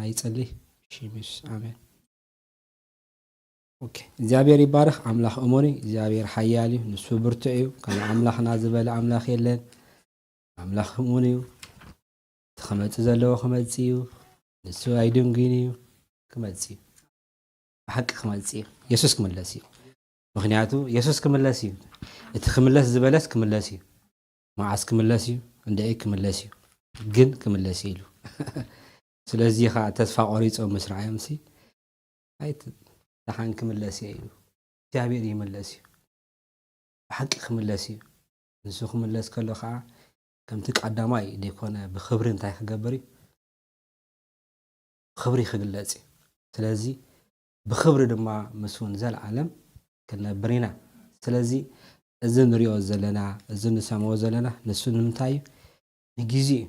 ኣይጸልይ። ሽም የሱስ፣ ኣሜን። ኦኬ፣ እግዚኣብሔር ይባረኽ። ኣምላኽ እሙን እዩ። እግዚኣብሔር ሓያል እዩ። ንሱ ብርቱዕ እዩ። ከም ኣምላኽና ዝበለ ኣምላኽ የለን። ኣምላኽ እሙን እዩ። እቲ ክመጽእ ዘለዎ ክመጽእ እዩ። ንሱ ኣይድንጉይን እዩ። ክመጽእ እዩ። ብሓቂ ክመጽእ እዩ። የሱስ ክምለስ እዩ። ምኽንያቱ የሱስ ክምለስ እዩ። እቲ ክምለስ ዝበለስ ክምለስ እዩ። መዓስ ክምለስ እዩ? እንድዒ ክምለስ እዩ። ግን ክምለስ እዩ ኢሉ። ስለዚ ኸዓ ተስፋ ቆሪጾም ምስ ረኣዮምሲ፣ ኣይት-፣ ደሓን ክምለስ እየ ኢሉ። እግዚኣብሔር ይምለስ እዩ። ብሓቂ ክምለስ እዩ። ንሱ ክምለስ ከሎ ኸዓ ከምቲ ቀዳማይ ዘይኮነ ብኽብሪ እንታይ ክገብር እዩ? ክብሪ ክግለጽ እዩ። ስለዚ ብኽብሪ ድማ ምስኡ ንዘለዓለም ክንነብር ኢና። ስለዚ እዚ ንሪኦ ዘለና፣ እዚ ንሰምዖ ዘለና ንሱ ንምንታይ እዩ? ንግዜ እዩ።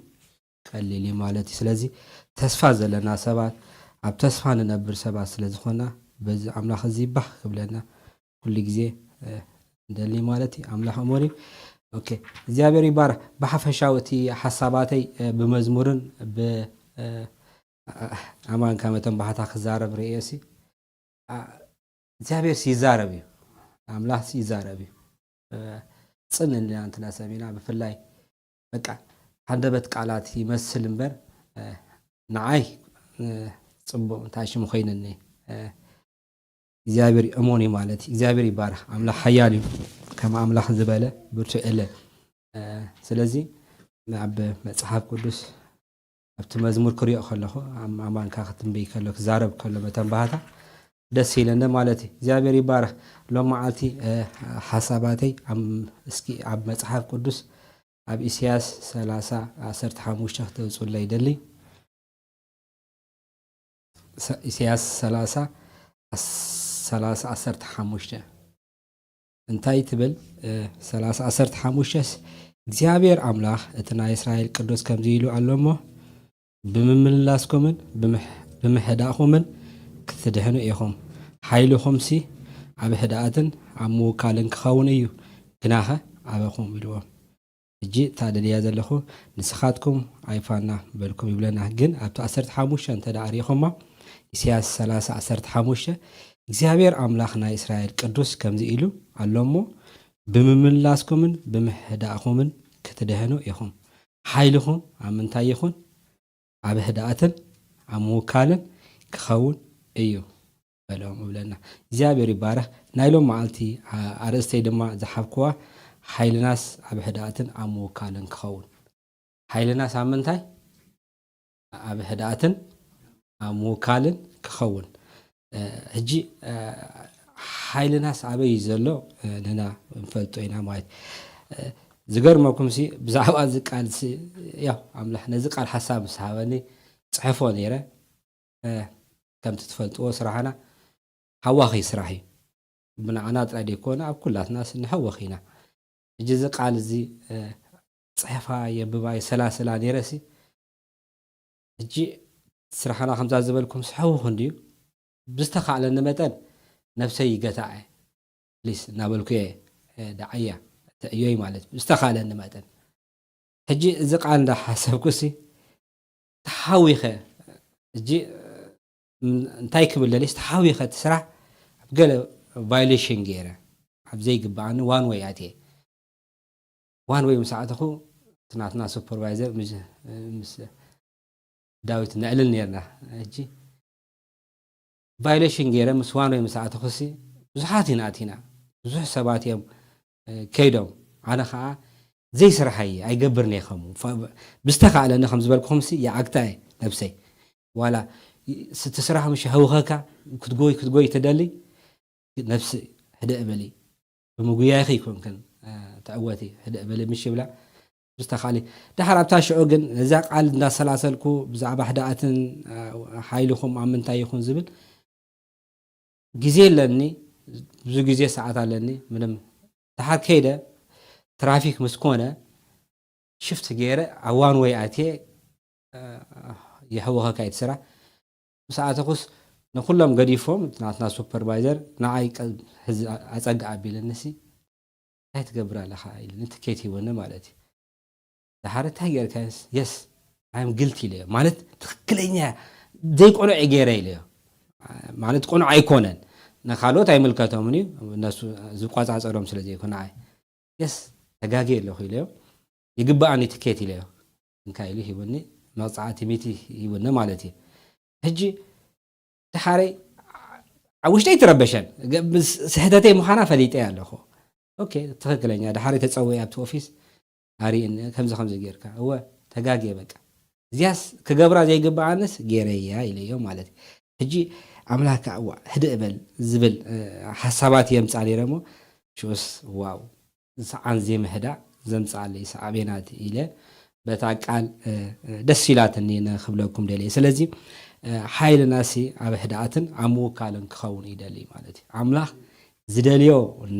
ቀሊል እዩ ማለት እዩ። ስለዚ ተስፋ ዘለና ሰባት፣ ኣብ ተስፋ ንነብር ሰባት ስለ ዝኾና፣ በዚ ኣምላኽ እዚ ባህ ክብለና ኩሉ ግዜ፣ እ፣ ንደሊ ማለት እዩ። ኣምላኽ እሙን እዩ። ኦኬ፣ እግዚኣብሔር ይባረኽ። ብሓፈሻዊ እቲ ሓሳባተይ፣ እ፣ ብመዝሙርን ብ-፣ እ፣ እ፣ ኣማን ከመ ተንባህታ ክዛረብ ርእየሲ፣ እ፣ እግዚኣብሔርሲ ይዛረብ እዩ። ኣምላኽሲ ይዛረብ እዩ። እ፣ ጽን ኢልና እንትና ሰሚዕና፣ ብፍላይ በቃ ሃንደበት ቃላት ይመስል እምበር፣ እ፣ ንዓይ፣ እ፣ ጽቡቕ እንታይ ሽሙ ኮይንኒ። እ፣ እግዚኣብሔር እሙን እዩ ማለት እዩ። እግዚኣብሔር ይባረኽ። ኣምላኽ ሓያል እዩ። ከም ኣምላኽ ዝበለ ብርቱዕ የለን። እ፣ ስለዚ ኣብ መጽሓፍ ቅዱስ ኣብቲ መዝሙር ክሪኦ ከለኹ፣ ኣም-፣ ኣማንካ ክትንበይ ከሎ፣ ክዛረብ ከሎ መተንባህታ ደስ ኢለኒ ማለት እዩ። እግዚኣብሔር ይባረኽ። ሎም መዓልቲ፣ እ፣ ሓሳባተይ ኣም-፣ እስኪ ኣብ መጽሓፍ ቅዱስ ኣብ ኢሳያስ ሰላሳ ዓሰርተ ሓሙሽተ ክተውጽኡለይ ይደሊ። ሰ-፣ ኢሳያስ ሰላሳ፣ ዓስ-፣ ሰላሳ ዓሰርተ ሓሙሽተ እንታይ ትብል? እ፣ ሰላሳ ዓሰርተ ሓሙሽተስ፣ እግዚኣብሔር ኣምላኽ እቲ ናይ እስራኤል ቅዱስ ከምዚ ኢሉ ኣሎ እሞ፣ ብምምላስኩምን ብምሕ-፣ ብምሕዳእኩምን ክትድሕኑ ኢኹም። ሓይልኹምሲ ኣብ ህድኣትን ኣብ ምውካልን ክኸውን እዩ፣ ግናኸ ኣበኹም ኢልዎም። ሕጂ እታ ደልያ ዘለኹ ንስኻትኩም ኣይፋና በልኩም ይብለና። ግን ኣብቲ ዓሰርተ ሓሙሽተ እንተ ደኣ ርኢኹማ፣ ኢሳያስ ሰላሳ ዓሰርተ ሓሙሽተ፣ እግዚኣብሔር ኣምላኽ ናይ እስራኤል ቅዱስ ከምዚ ኢሉ ኣሎ እሞ፣ ብምምላስኩምን ብምሕዳእኩምን ክትድሕኑ ኢኹም። ሓይልኹም ኣብ ምንታይ ይኹን? ኣብ ህድኣትን ኣብ ምውካልን ክኸውን እዩ በሎም እብለና። እግዚኣብሔር ይባረኽ። ናይ ሎም መዓልቲ፣ ኣ-፣ ኣርእስተይ ድማ ዝሓብክዋ፣ ሓይልናስ ኣብ ህድኣትን ኣብ ምውካልን ክኸውን። ሓይልናስ ኣብ ምንታይ? ኣብ ህድኣትን ኣብ ምውካልን ክኸውን። እ፣ ሕጂ፣ እ፣ ሓይልናስ ኣበይ እዩ ዘሎ? እ፣ ንሕና ንፈልጦ ኢና ማለት። እ፣ ዝገርመኩምሲ ብዛዕባ እዚ ቃልሲ፣ ያው ኣምላኽ ነዚ ቃል ሓሳብ ምስ ሃበኒ ጽሕፎ ነይረ። እ፣ ከምቲ ትፈልጥዎ ስራሕና ሓዋኺ ስራሕ እዩ። ብንዓና ጥራይ ደይኮነ ኣብ ኩላትና ንሕወኽ ኢና። ሕጂ እዚ ቃል እዚ፣ እ፣ ጽሕፋ የብባ የሰላስላ ነይረሲ፣ ሕጂ ስራሕና ከምዛ ዝበልኩም ስሕውኽ እንድዩ። ብዝተኻእለኒ መጠን ነብሰይ ይገታዕ እየ። ፕሊስ እናበልኩ እየ፣ እ፣ ደዓያ ተዕዮይ ማለት እዩ። ብዝተኻእለኒ መጠን። ሕጂ እዚ ቃል እንዳሓሰብኩሲ ተሓዊኸ፣ ሕጂ፣ እ፣ እንታይ ክብል ደልየስ፣ ተሓዊኸ እቲ ስራሕ ኣብ ገለ ቫዮሌሽን ገይረ፣ ኣብ ዘይግብኣኒ ዋን ዌይ ኣትየ። ዋን ዌይ ምስ ኣተኹ፣ እቲ ናትና ሱፐርቫይዘር ምስ፣ ምስ ዳዊት ነዕልል ነይርና። ሕጂ ቫዮሌሽን ገይረ ምስ ዋን ዌይ ምስ ኣተኹሲ፣ ብዙሓት ኢና ኣቲና። ብዙሕ ሰባት እዮም፣ እ፣ ከይዶም። ኣነ ኸዓ ዘይስርሐይ ኣይገብርን እየ ከምኡ። ፋ-፣ ብዝተኻእለኒ ከም ዝበልኩኹምሲ ይዓግታ እየ ነብሰይ። ዋላ ይ-፣ ስቲ ስራሕ ምሽ የሕውኸካ፣ ክትጎይ፣ ክትጎይ ትደሊ፣ ነብሲ ሕድእ በሊ። ብምጉያይኺ ኣይኮንክን፣ እ፣ ትዕወቲ፣ ሕድእ በሊ ምሽ ይብላ። ብዝተኻሊ። ደሓር ኣብታ ሽዑ ግን ነዛ ቃል እንዳሰላሰልኩ ብዛዕባ ህድኣትን፣ እ፣ ሓይልኹም ኣብ ምንታይ ይኹን ዝብል ግዜ ኣለኒ፣ ብዙ ግዜ ሰዓት ኣለኒ፣ ምንም። ደሓር ከይደ ትራፊክ ምስ ኮነ ሽፍት ገይረ ኣብ ዋን ዌይ ኣትየ፣ እ፣ የሕወኸካ እዩ እቲ ስራሕ። ምስ ኣተኹስ ንኹሎም ገዲፎም፣ ናትና ሱፐርቫይዘር ንዓይ ቀ-፣ ሕዚ ኣጸግዕ ኣቢለኒሲ፣ "እንታይ ትገብር ኣለኻ?" ኢሉኒ፣ ትኬት ሂቡኒ ማለት እዩ። ደሓር እንታይ ጌርካዮስ? "የስ፣ ኣይ ኣም ግልቲ" ኢለዮ። ማለት ትኽክለኛ ዘይቆኑዕ ገይረ ኢለዮ። ማለት ቆኑዕ ኣይኮነን፣ ንካልኦት ኣይምልከቶምን እዩ፣ እነሱ ዝቆጻጸሮም ስለ ዘይኮነ። ኣይ የስ ተጋግየ ኣለኹ ኢለዮ። ይግብኣኒ ትኬት ኢለዮ። እንካ ኢሉ ሂቡኒ፣ መቕጻዕቲ ሚእቲ ሂቡኒ ማለት እዩ። ሕጂ ድሓረይ ኣብ ውሽጠይ ትረበሸን፣ ገ- ምስ- ስሕተተይ ምዃና ፈሊጠ ኣለኹ። ኦኬ፣ ትኽክለኛ ድሓረይ ተጸውየ ኣብቲ ኦፊስ ኣርእን፣ ከምዚ ከምዚ ጌርካ። እወ፣ ተጋግየ በቃ። እዚያስ ክገብራ ዘይግብኣንስ ጌረያ ኢለዮ ማለት እዩ። ሕጂ ኣምላክ ከዓ እዋ ህድእ በል ዝብል ሓሳባት የምፃ ነይረ እሞ ሽስ ዋው፣ ሰዓን ዘይምህዳእ ዘምፃለይ ሰዓቤናት ኢለ በታ ቃል ደስ ኢላትኒ ንክብለኩም ደልየ። ስለዚ ሓይልና ሲ ኣብ ህድኣትን ኣብ ምውካልን ክኸውን ይደሊ ማለት እዩ። ኣምላኽ ዝደልዮ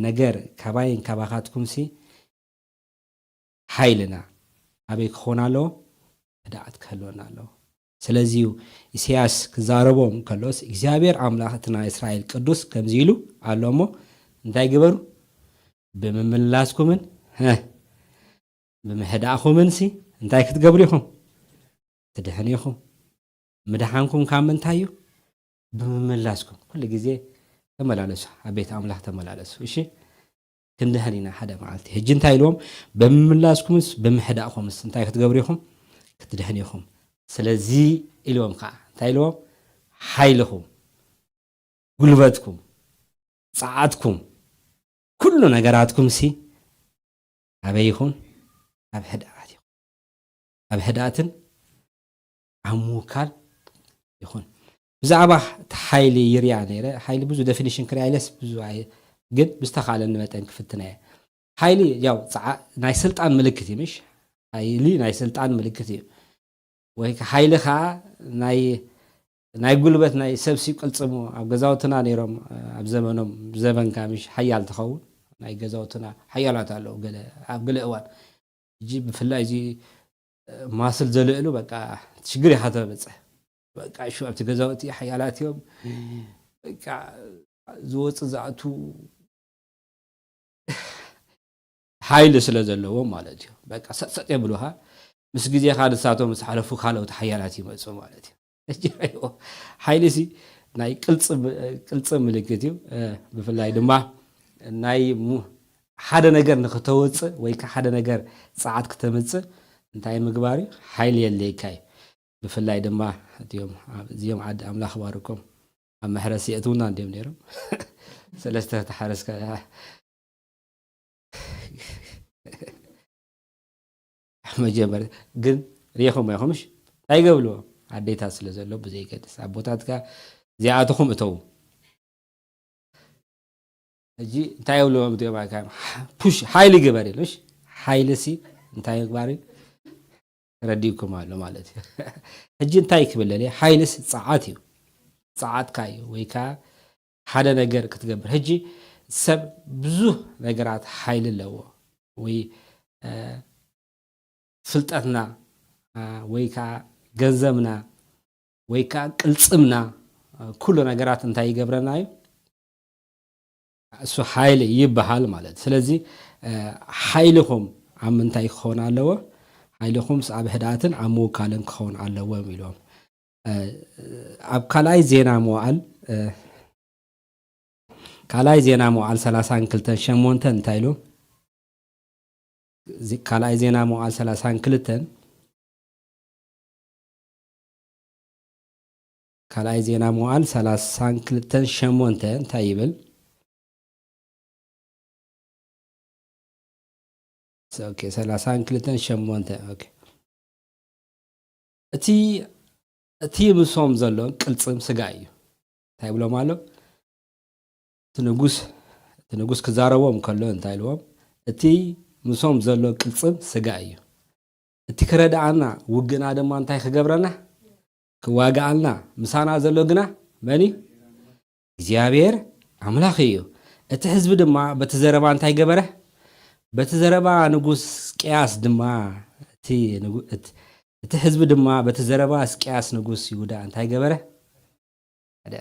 ነገር ካባይን ካባኻትኩም ሲ ሓይልና ኣበይ ክኸውን ኣለዎ? ህድኣት ክህልወና ኣለዎ። ስለዚ እዩ ኢሳያስ ክዛረቦም ከሎስ እግዚኣብሔር ኣምላኽ እቲ ናይ እስራኤል ቅዱስ ከምዚ ኢሉ ኣሎ እሞ እንታይ ግበሩ? ብምምላስኩምን ሀ፣ ብምህዳእኹምን ሲ እንታይ ክትገብሩ ኢኹም? ትድሕኑ ኢኹም። ምድሓንኩም ካብ ምንታይ እዩ? ብምምላስኩም። ኩሉ ግዜ ተመላለሱ፣ ኣብ ቤት ኣምላኽ ተመላለሱ። እሺ፣ ክንድሕን ኢና ሓደ መዓልቲ። ሕጂ እንታይ ኢልዎም? ብምምላስኩምስ ብምሕዳእኩምስ እንታይ ክትገብሩ ኢኹም? ክትድሕኑ ኢኹም። ስለዚ ኢልዎም ከዓ እንታይ ኢልዎም? ሓይልኹም፣ ጉልበትኩም፣ ጸዓትኩም፣ ኩሉ ነገራትኩም ሲ ኣበይ ይኹን? ኣብ ህድኣት ይኹን። ኣብ ህድኣትን ኣብ ምውካል ይኹን። ብዛዕባ እቲ ሓይሊ ይርያ ነይረ። ሓይሊ ብዙ ዴፊኒሽን ክርያ ኢለስ ብዙ ኣይ-፣ ግን ብዝተኻለኒ መጠን ክፍትና እየ። ሓይሊ ያው ጸዓ-፣ ናይ ስልጣን ምልክት እዩ፣ ምሽ? ሓይሊ ናይ ስልጣን ምልክት እዩ። ወይ ከ-፣ ሓይሊ ኸዓ ናይ፣ ናይ ጉልበት ናይ ሰብ ሲ ቅልጽሙ ኣብ ገዛውትና ነይሮም፣ ኣብ ዘመኖም፣ ዘበንካ ምሽ ሓያል ትኸውን። ናይ ገዛውትና ሓያላት ኣለዉ ገለ፣ ኣብ ገለ እዋን። ሕጂ ብፍላይ እዚ ማስል ዘልዕሉ በቃ ሽግር ኢኻ ተበጽሕ። በቃ እሹ ኣብቲ ገዛውቲ ሓያላት እዮም። በቃ ዝወጽእ ዝኣቱ ሓይሊ ስለ ዘለዎም ማለት እዩ። በቃ ሰጥ ሰጥ የብሉኻ። ምስ ግዜኻ ንሳቶም ምስ ሓለፉ ካልኦት ሓያላት ይመጹ ማለት እዩ። ሕጂ ረእይዎ። ሓይሊ ሲ ናይ ቅልጽም፣ ቅልጽም ምልክት እዩ። እ፣ ብፍላይ ድማ ናይ ሙ-፣ ሓደ ነገር ንክተወጽእ ወይ ከ ሓደ ነገር ጸዓት ክተምጽእ እንታይ ምግባር እዩ? ሓይሊ የድልየካ እዩ። ብፍላይ ድማ እዚኦም፣ እዚኦም ዓዲ ኣምላኽ ባርኮም ኣብ መሕረሲ የእትውና እንዲዮም ነይሮም። ሰለስተ ተሓረስካ መጀመርያ ግን ሪኢኹም ኢኹም፣ እሺ? እንታይ ገብልዎ? ኣዴታት ስለ ዘሎ ብዘይገድስ ኣቦታትካ እዚኣትኹም እተዉ። ሕጂ እንታይ የብልዎም እዚኦም ኣካዮም? ፑሽ፣ ሓይሊ ግበር ኢሉ፣ እሺ? ሓይሊ ሲ እንታይ ምግባር እዩ? ተረዲእኩም ኣሎ ማለት እዩ። ሕጂ እንታይ ክብል ደልየ? ሓይልስ ጸዓት እዩ። ጸዓትካ እዩ ወይ ከኣ ሓደ ነገር ክትገብር። ሕጂ ሰብ ብዙህ ነገራት ሓይሊ ኣለዎ። ወይ፣ እ፣ ፍልጠትና፣ እ፣ ወይ ከኣ ገንዘብና፣ ወይ ከኣ ቅልጽምና፣ እ፣ ኩሉ ነገራት እንታይ ይገብረና እዩ? እሱ ሓይሊ ይበሃል ማለት። ስለዚ፣ እ፣ ሓይልኹም ኣብ ምንታይ ክኸውን ኣለዎ? ሓይልኹምስ ኣብ ህድኣትን ኣብ ምውካልን ክኸውን ኣለዎም ኢሎም። እ፣ ኣብ ካልኣይ ዜና መዋዕል፣ እ፣ ካልኣይ ዜና መዋዕል ሰላሳን ክልተን ሸሞንተ እንታይ ኢሉ? ዚ-፣ ካልኣይ ዜና መዋዕል ሰላሳን ክልተን፣ ካልኣይ ዜና መዋዕል ሰላሳን ክልተን ሸሞንተ እንታይ ይብል? ኦኬ፣ ሰላሳን ክልተን ሸሞንተ፣ ኦኬ። እቲ፣ እቲ ምሶም ዘሎ ቅልጽም ስጋ እዩ። እንታይ ይብሎም ኣሎ? እቲ ንጉስ፣ እቲ ንጉስ ክዛረቦም ከሎ እንታይ ኢልዎም? እቲ ምሶም ዘሎ ቅልጽም ስጋ እዩ። እቲ ክረድኣና፣ ውግእና ድማ እንታይ ክገብረና? ክዋግኣልና። ምሳና ዘሎ ግና መን እዩ? እግዚኣብሔር ኣምላኽ እዩ። እቲ ህዝቢ ድማ በቲ ዘረባ እንታይ ገበረ? በቲ ዘረባ ንጉስ ሕዝቅያስ ድማ፣ እቲ ንጉ-፣ እት-፣ እቲ ህዝቢ ድማ በቲ ዘረባ ሕዝቅያስ ንጉስ ይሁዳ እንታይ ገበረ? ሓደ።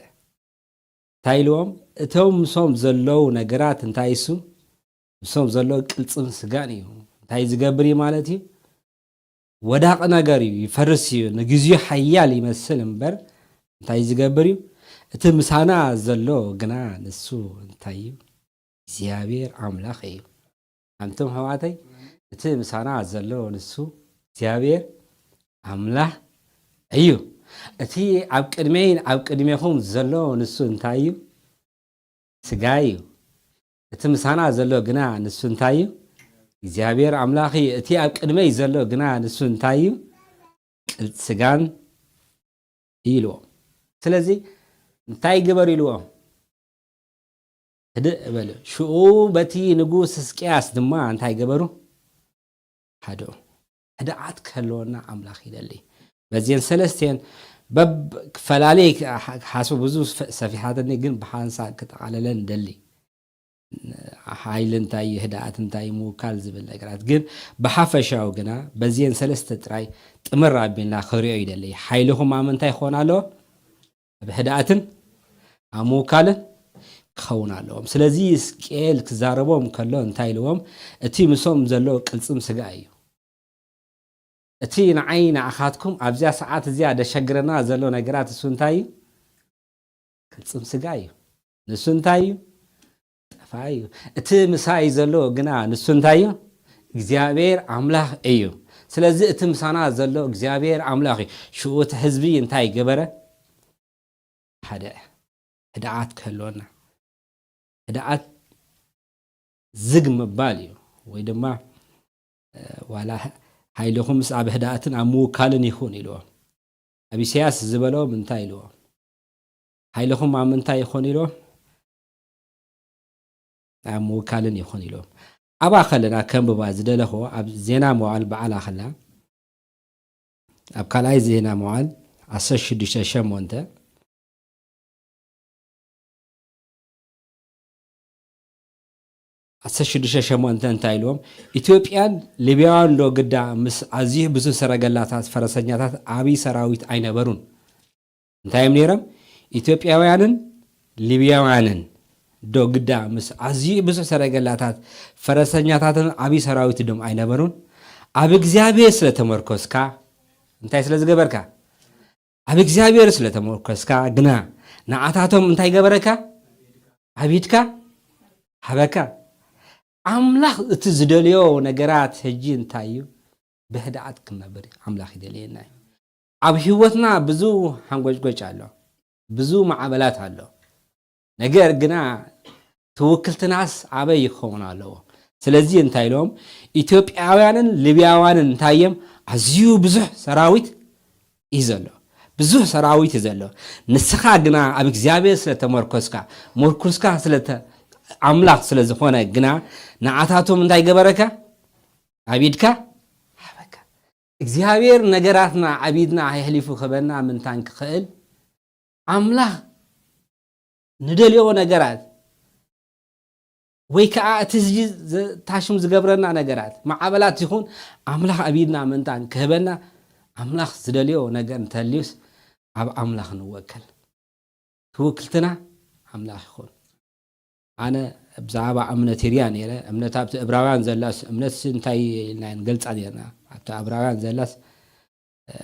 እንታይ ኢልዎም? እቶም ምሶም ዘለዉ ነገራት እንታይ እሱ? ምሶም ዘለዉ ቅልጽም ስጋን እዩ። እንታይ ዝገብር እዩ ማለት እዩ? ወዳቂ ነገር እዩ፣ ይፈርስ እዩ። ንግዜኡ ሓያል ይመስል እምበር፣ እንታይ ዝገብር እዩ? እቲ ምሳና ዘሎ ግና ንሱ እንታይ እዩ? እግዚኣብሔር ኣምላኽ እዩ። ኣንቱም ኣሕዋተይ፣ እቲ ምሳና ዘሎ ንሱ እግዚኣብሔር ኣምላኽ እዩ። እቲ ኣብ ቅድመይን ኣብ ቅድሜኹም ዘሎ ንሱ እንታይ እዩ? ስጋ እዩ። እቲ ምሳና ዘሎ ግና ንሱ እንታይ እዩ? እግዚኣብሔር ኣምላኽ እዩ። እቲ ኣብ ቅድመይ ዘሎ ግና ንሱ እንታይ እዩ? ቅልጽ ስጋን እዩ ኢልዎም። ስለዚ እንታይ ግበሩ ኢልዎም? ህድእ በሉ። ሽኡ በቲ ንጉስ ሕዝቅያስ ድማ እንታይ ገበሩ? ሓደኡ። ህድኣት ክህልወና ኣምላኽ ይደሊ። በዚን ሰለስቴን በብ ክፈላለየ ክሓስቡ ብዙ ሰፊሓትኒ፣ ግን ብሓንሳብ ክጠቓለለን ደሊ። ሓይሊ እንታይ እዩ፣ ህድኣት እንታይ እዩ፣ ምውካል ዝብል ነገራት። ግን ብሓፈሻዊ ግና በዚን ሰለስተ ጥራይ ጥምር ኣቢልና ክሪኦ ይደሊ። ሓይልኹም ኣብ ምንታይ ክኾን ኣለዎ? ኣብ ህድኣትን ኣብ ምውካልን ክኸውን ኣለዎም። ስለዚ ሕዝቅኤል ክዛረቦም ከሎ እንታይ ኢልዎም? እቲ ምሶም ዘሎ ቅልጽም ስጋ እዩ። እቲ ንዓይ ንዓኻትኩም ኣብዚያ ሰዓት እዚኣ ደሸግረና ዘሎ ነገራት እሱ እንታይ እዩ? ቅልጽም ስጋ እዩ። ንሱ እንታይ እዩ? ጠፋ እዩ። እቲ ምሳይ ዘሎ ግና ንሱ እንታይ እዩ? እግዚኣብሔር ኣምላኽ እዩ። ስለዚ እቲ ምሳና ዘሎ እግዚኣብሔር ኣምላኽ እዩ። ሽኡ እቲ ህዝቢ እንታይ ገበረ? ሓደ ህድኣት ክህልወና። ህድኣት ዝግ ምባል እዩ። ወይ ድማ ዋላ ሓይልኹምስ ኣብ ህድኣትን ኣብ ምውካልን ይኹን ኢልዎም። ኣብ ኢሳያስ ዝበሎም እንታይ ኢልዎም? ሓይልኹም ኣብ ምንታይ ይኹን ኢልዎም? ኣብ ምውካልን ይኹን ኢልዎም። ኣብኣ ከለና ከንብባ ዝደለኽዎ ኣብ ዜና መዋዕል በዓላ ከላ ኣብ ካልኣይ ዜና መዋዕል ዓሰርተ ሽዱሽተ ሸሞንተ ዓሰርተ ሽዱሽተ ሸሞንተ እንታይ ኢልዎም? ኢትዮጵያን ሊብያውያን ዶ ግዳ ምስ ኣዝዩ ብዙ ሰረገላታት፣ ፈረሰኛታት፣ ዓብዪ ሰራዊት ኣይነበሩን? እንታይ እዮም ነይሮም? ኢትዮጵያውያንን ሊብያውያንን ዶ ግዳ ምስ ኣዝዩ ብዙ ሰረገላታት፣ ፈረሰኛታትን ዓብዪ ሰራዊት ዶም ኣይነበሩን? ኣብ እግዚኣብሔር ስለ ተመርኮስካ፣ እንታይ ስለ ዝገበርካ? ኣብ እግዚኣብሔር ስለ ተመርኮስካ ግና ንዓታቶም እንታይ ገበረካ? ኣብ ኢድካ ሃበካ። ኣምላኽ እቲ ዝደልዮ ነገራት ሕጂ እንታይ እዩ? ብህድኣት ክንነብር ኣምላኽ ይደልየና እዩ። ኣብ ህይወትና ብዙ ሓንጎጭጎጭ ኣሎ፣ ብዙ ማዕበላት ኣሎ። ነገር ግና ትውክልትናስ ኣበይ ይኸውን ኣለዎ? ስለዚ እንታይ ኢሎም? ኢትዮጵያውያንን ሊብያውያንን እንታይ እዮም? ኣዝዩ ብዙሕ ሰራዊት እዩ ዘሎ። ብዙሕ ሰራዊት እዩ ዘሎ። ንስኻ ግና ኣብ እግዚኣብሔር ስለ ተመርኮስካ፣ ምርኩስካ ስለ ተ-፣ ኣምላኽ ስለ ዝኾነ ግና ንዓታቶም እንታይ ገበረካ? ኣብ ኢድካ ሃበካ። እግዚኣብሔር ነገራትና ኣብ ኢድና ኣሕሊፉ ክህበና ምንታን ክኽእል፣ ኣምላኽ ንደልዮ ነገራት ወይ ከዓ እቲ ህዝቢ ዘ-፣ ታሽም ዝገብረና ነገራት፣ ማዕበላት ይኹን፣ ኣምላኽ ኣብ ኢድና ምንታን ክህበና፣ ኣምላኽ ዝደልዮ ነገር እንተልዩስ ኣብ ኣምላኽ ንወከል። ትውክልትና ኣምላኽ ይኹን። ኣነ ብዛዕባ እምነት ይርያ ነይረ። እምነት ኣብቲ እብራውያን ዘላስ እምነት እንታይ ኢልና ንገልጻ ነርና? ኣብቲ እብራውያን ዘላስ፣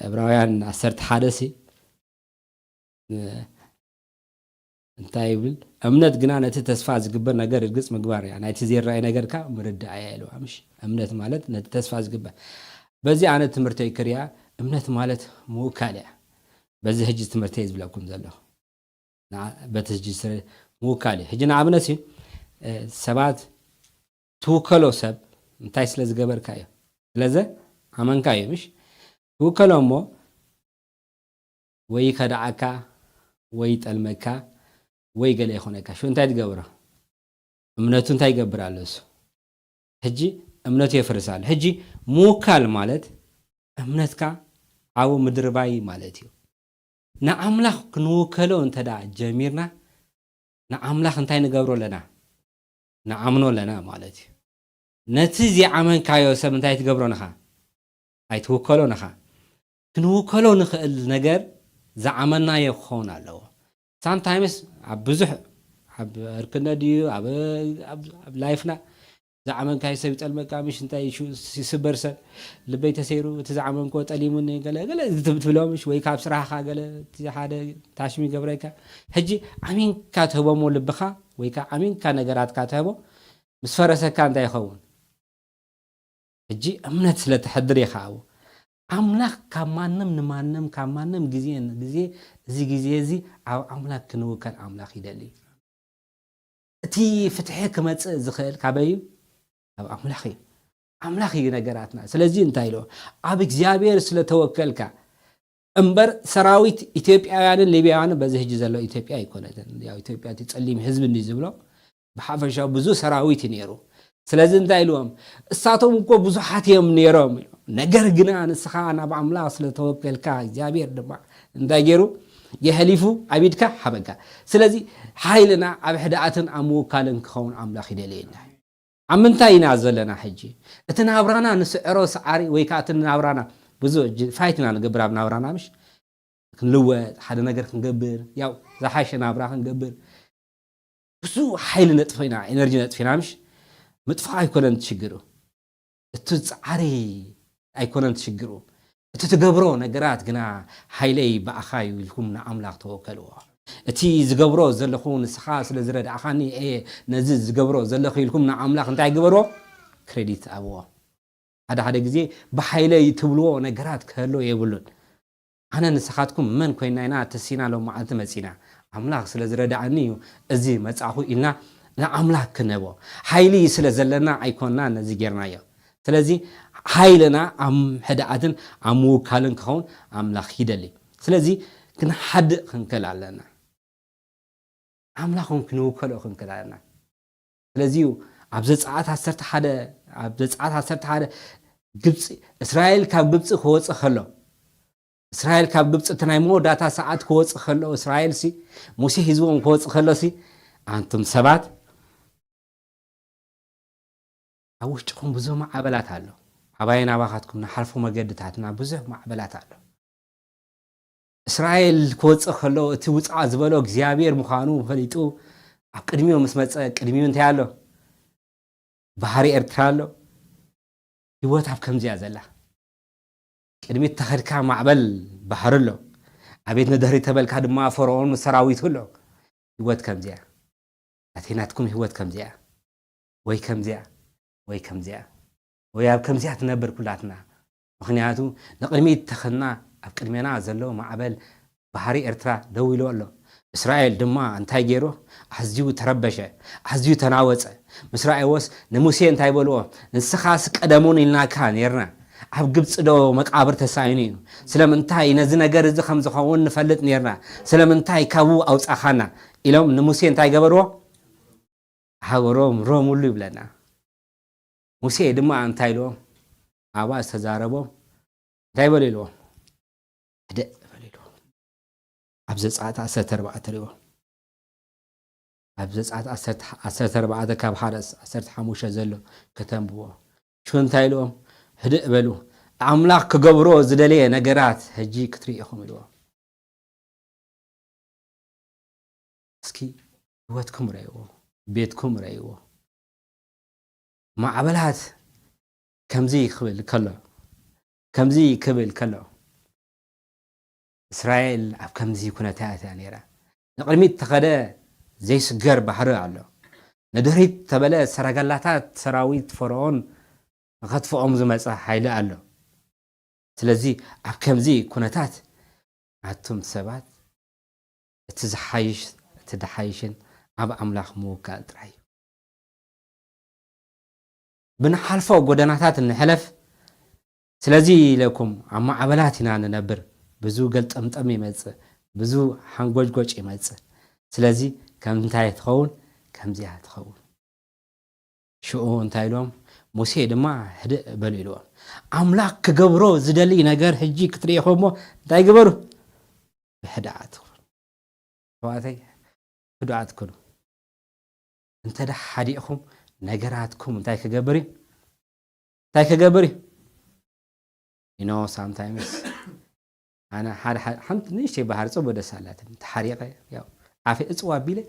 እብራውያን ዓሰርተ ሓደ ሲ፣ እ፣ እንታይ ይብል? እምነት ግና ነቲ ተስፋ ዝግበር ነገር ርግጽ ምግባር እያ፣ ናይቲ ዘይረኣይ ነገርካ ምርዳእ እያ ኢልዋ። ምሽ እምነት ማለት ነቲ ተስፋ ዝግበር። በዚ ኣነ ትምህርተይ ክርያ እምነት ማለት ምውካል እያ። በዚ ሕጂ ትምህርተይ ዝብለኩም ዘለኹ። ንዓ-፣ በቲ ሕጂ ስረ-፣ ምውካል እዩ። ሕጂ ንኣብነት እዩ፣ እ፣ ሰባት ትውከሎ ሰብ እንታይ ስለ ዝገበርካ እዩ? ስለዘ ኣመንካ እዩ፣ ምሽ? ትውከሎ እሞ ወይ ይከዳዓካ፣ ወይ ይጠልመካ፣ ወይ ገለ ይኾነካ። ሽዑ እንታይ ትገብሮ? እምነቱ እንታይ ይገብር ኣሎ እሱ? ሕጂ እምነቱ የፍርስ ኣሎ። ሕጂ ምውካል ማለት እምነትካ ኣብኡ ምድርባይ ማለት እዩ። ንኣምላኽ ክንውከሎ እንተ ደኣ ጀሚርና፣ ንኣምላኽ እንታይ ንገብሮ ኣለና? ንኣምኖ ኣለና ማለት እዩ። ነቲ ዘይኣመንካዮ ሰብ እንታይ ትገብሮ ንኻ? ኣይትውከሎ ንኻ። ክንውከሎ ንኽእል ነገር ዝኣመናዮ ክኸውን ኣለዎ። ሳምታይምስ ኣብ ብዙሕ፣ ኣብ እርክነ ድዩ፣ ኣብ፣ ኣብ፣ ኣብ ላይፍና ዝዓመምካዮ ሰብ ይጠልመካ፣ ምሽ እንታይ ይሹ-፣ ይስበር ሰብ፣ ልበይ ተሰይሩ፣ እቲ ዝዓመምክዎ ጠሊሙኒ፣ ገለ፣ ገለ ትብ-፣ ትብሎ ምሽ፣ ወይ ካብ ስራሕኻ ገለ፣ እቲ ሓደ ታሽሚ ይገብረካ። ሕጂ ኣሚንካ ትህቦሞ ልብኻ፣ ወይ ከዓ ኣሚንካ ነገራትካ ትህቦ፣ ምስ ፈረሰካ እንታይ ይኸውን? ሕጂ እምነት ስለ ተሕድር ኢኻ ኣብኡ። ኣምላኽ ካብ ማንም ንማንም፣ ካብ ማንም ግዜ ንግዜ፣ እዚ ግዜ እዚ ኣብ ኣምላኽ ክንውከል ኣምላኽ ይደሊ። እቲ ፍትሒ ክመጽእ ዝኽእል ካበይ እዩ? ካብ ኣምላኽ እዩ። ኣምላኽ እዩ ነገራትና። ስለዚ እንታይ ኢልዎ? ኣብ እግዚኣብሔር ስለ ተወከልካ እምበር ሰራዊት ኢትዮጵያውያንን ሊብያውያንን በዚ ሕጂ ዘሎ ኢትዮጵያ ኣይኮነትን። ያው ኢትዮጵያ እቲ ጸሊም ህዝቢ እንዲ ዝብሎ ብሓፈሻ ብዙ ሰራዊት እዩ ነይሩ። ስለዚ እንታይ ኢልዎም? እሳቶም እኮ ብዙሓት እዮም ነይሮም ኢሉ። ነገር ግና ንስኻ ናብ ኣምላኽ ስለ ተወከልካ እግዚኣብሔር ድማ እንታይ ገይሩ? የሕሊፉ ኣብ ኢድካ ሓበካ። ስለዚ ሓይልና ኣብ ሕድኣትን ኣብ ምውካልን ክኸውን ኣምላኽ ይደልየና። ኣብ ምንታይ ኢና ዘለና ሕጂ? እቲ ናብራና ንስዕሮ ሰዓሪ ወይ ከዓ እቲ ናብራና ብዙ ጅ-፣ ፋይት ኢና ንገብር ኣብ ናብራና ምሽ? ክንልወጥ፣ ሓደ ነገር ክንገብር፣ ያው ዝሓሸ ናብራ ክንገብር። ብዙ ሓይሊ ነጥፍና፣ ኤነርጂ ነጥፍና ምሽ? ምጥፋእ ኣይኮነን እቲ ሽግሩ። እቲ ጻዕሪ ኣይኮነን እቲ ሽግሩ። እቲ ትገብሮ ነገራት ግና ሓይለይ ብኣኻ እዩ ኢልኩም ንኣምላኽ ተወከልዎ። እቲ ዝገብሮ ዘለኹ ንስኻ ስለ ዝረዳእኻኒ እየ ነዚ ዝገብሮ ዘለኹ ኢልኩም ንኣምላኽ እንታይ ግበርዎ? ክሬዲት ኣብዎ። ሓደ ሓደ ግዜ ብሓይለይ ትብልዎ ነገራት ክህሉ የብሉን። ኣነ ንስኻትኩም መን ኮይና ኢና ተሲና ሎም መዓልቲ መጺና። ኣምላኽ ስለ ዝረዳእኒ እዩ እዚ መጻእኹ ኢልና ንኣምላኽ ክንህቦ። ሓይሊ ስለ ዘለና ኣይኮንና ነዚ ጌርናዮ። ስለዚ ሓይልና ኣብ ሕድኣትን ኣብ ምውካልን ክኸውን ኣምላኽ ይደሊ። ስለዚ ክንሓድእ ክንክእል ኣለና። ኣምላኽ እውን ክንውከሎ ክንክእል ኣለና። ስለዚ እዩ ኣብ ዘጸኣት ዓሰርተ ሓደ፣ ኣብ ዘጸኣት ዓሰርተ ሓደ ግብጺ፣ እስራኤል ካብ ግብጺ ክወጽእ ከሎ፣ እስራኤል ካብ ግብጺ እቲ ናይ መወዳእታ ሰዓት ክወጽእ ከሎ፣ እስራኤል ሲ፣ ሙሴ ሒዝዎም ክወጽእ ከሎ ሲ፣ ኣንቱም ሰባት፣ ኣብ ውሽጥኹም ብዙ ማዕበላት ኣሎ። ኣባየን ኣባኻትኩም ንሓልፎ መገድታትና ብዙሕ ማዕበላት ኣሎ። እስራኤል ክወጽእ ከሎ፣ እቲ ውጻእ ዝበሎ እግዚኣብሔር ምዃኑ ፈሊጡ፣ ኣብ ቅድሚኡ ምስ መጸ፣ ቅድሚኡ እንታይ ኣሎ? ባሕሪ ኤርትራ ኣሎ። ህይወት ኣብ ከምዚኣ ዘላ። ቅድሚት ተኸድካ ማዕበል ባሕሪ ኣሎ። ኣቤት ንድሕሪት ተበልካ ድማ ፈርዖን ምስ ሰራዊቱ ኣሎ። ህይወት ከምዚኣ። ኣተይ ናትኩም ህይወት ከምዚኣ። ወይ ከምዚኣ፣ ወይ ከምዚኣ። ወይ ኣብ ከምዚኣ ትነብር ኩላትና። ምኽንያቱ ንቕድሚት ተኸድና ኣብ ቅድሜና ዘሎ ማዕበል ባሕሪ ኤርትራ ደው ኢሉ ኣሎ። እስራኤል ድማ እንታይ ገይሩ? ኣዝዩ ተረበሸ፣ ኣዝዩ ተናወጸ። ምስ ረኣይዎስ ንሙሴ እንታይ በልዎ? ንስኻስ ቀደሙን ኢልናካ ኔርና። ኣብ ግብጺ ዶ መቃብር ተሳኢኑ እዩ? ስለምንታይ ነዚ ነገር እዚ ከም ዝኸውን ንፈልጥ ኔርና። ስለምንታይ ካብኡ ኣውጻኻና? ኢሎም ንሙሴ እንታይ ገበርዎ? ሃገሮም ሮምሉ ይብለና። ሙሴ ድማ እንታይ ኢልዎም? ኣብኣ ዝተዛረቦም እንታይ በሉ ኢልዎም? ህድእ በሉ ኢልዎም። ኣብ ዘጸኣት ዓሰርተ ኣርባዕተ ሪእዎ። ኣብ ዘጸኣት ዓሰርተ፣ ዓሰርተ ኣርባዕተ ካብ ሓደ ዓሰርተ ሓሙሽተ ዘሎ ከተንብቦ። ሽዑ እንታይ ኢልዎም? ህድእ በሉ። ኣምላኽ ክገብሮ ዝደለየ ነገራት ሕጂ ክትርኢ ኢኹም ኢልዎም። እስኪ ህይወትኩም ረእይዎ፣ ቤትኩም ረእይዎ። ማዕበላት ከምዚ ክብል ከሎ፣ ከምዚ ክብል ከሎ፣ እስራኤል ኣብ ከምዚ ኩነታት እያ ነይራ። ንቕድሚት ተኸደ ዘይስገር ባሕሪ ኣሎ። ንድሕሪት ተበለ ሰረገላታት ሰራዊት ፈርዖን ንኸጥፍኦም ዝመጸ ሓይሊ ኣሎ። ስለዚ ኣብ ከምዚ ኩነታት ኣቱም ሰባት እቲ ዝሓይሽ፣ እቲ ድሓይሽን ኣብ ኣምላኽ ምውካል ጥራይ እዩ። ብንሓልፎ ጎደናታት ንሕለፍ። ስለዚ ኢለኩም ኣብ ማዕበላት ኢና ንነብር። ብዙ ገልጠምጠም ይመጽእ፣ ብዙ ሓንጎጭጎጭ ይመጽእ። ስለዚ ከም እንታይ ትኸውን? ከምዚኣ ትኸውን። ሽዑ እንታይ ኢልዎም? ሙሴ ድማ ህድእ በሉ ኢልዎም። ኣምላኽ ክገብሮ ዝደሊ ነገር ሕጂ ክትርኢ ኢኹም እሞ እንታይ ግበሩ? ብሕድኣት ኩኑ። ኣሕዋተይ፣ ህዱኣት ኩኑ። እንተ ደኣ ሓዲእኹም ነገራትኩም እንታይ ክገብር እዩ? እንታይ ክገብር እዩ? You know, sometimes ኣነ ሓደ፣ ሓደ፣ ሓንቲ ንእሽተይ ባህሪ ጽቡቅ ደስ ኣላትኒ። ተሓሪቀ፣ ያው፣ ኣፌ እጽው ኣቢለ፣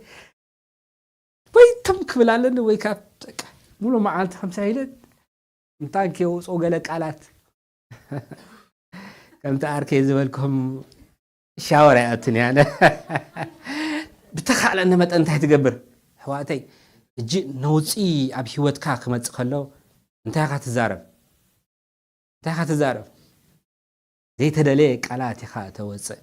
ወይ ትም ክብል ኣለኒ፣ ወይ ካብ፣ በቃ፣ ሙሉ መዓልቲ ከምሳ ኢለ እንታይ ከየውፅኦ ገለ ቃላት ከምቲ ኣርከይ ዝበልኩም ሻወር ኣይኣትን እየ ኣነ። ብተኻእለኒ መጠን እንታይ ትገብር ኣሕዋተይ? እጂ ነውፂ ኣብ ሂወትካ ክመፅእ ከሎ እንታይ ኢኻ ትዛረብ? እንታይ ኢኻ ትዛረብ? ዘይተደለየ ቃላት ኢኻ ተወፅእ።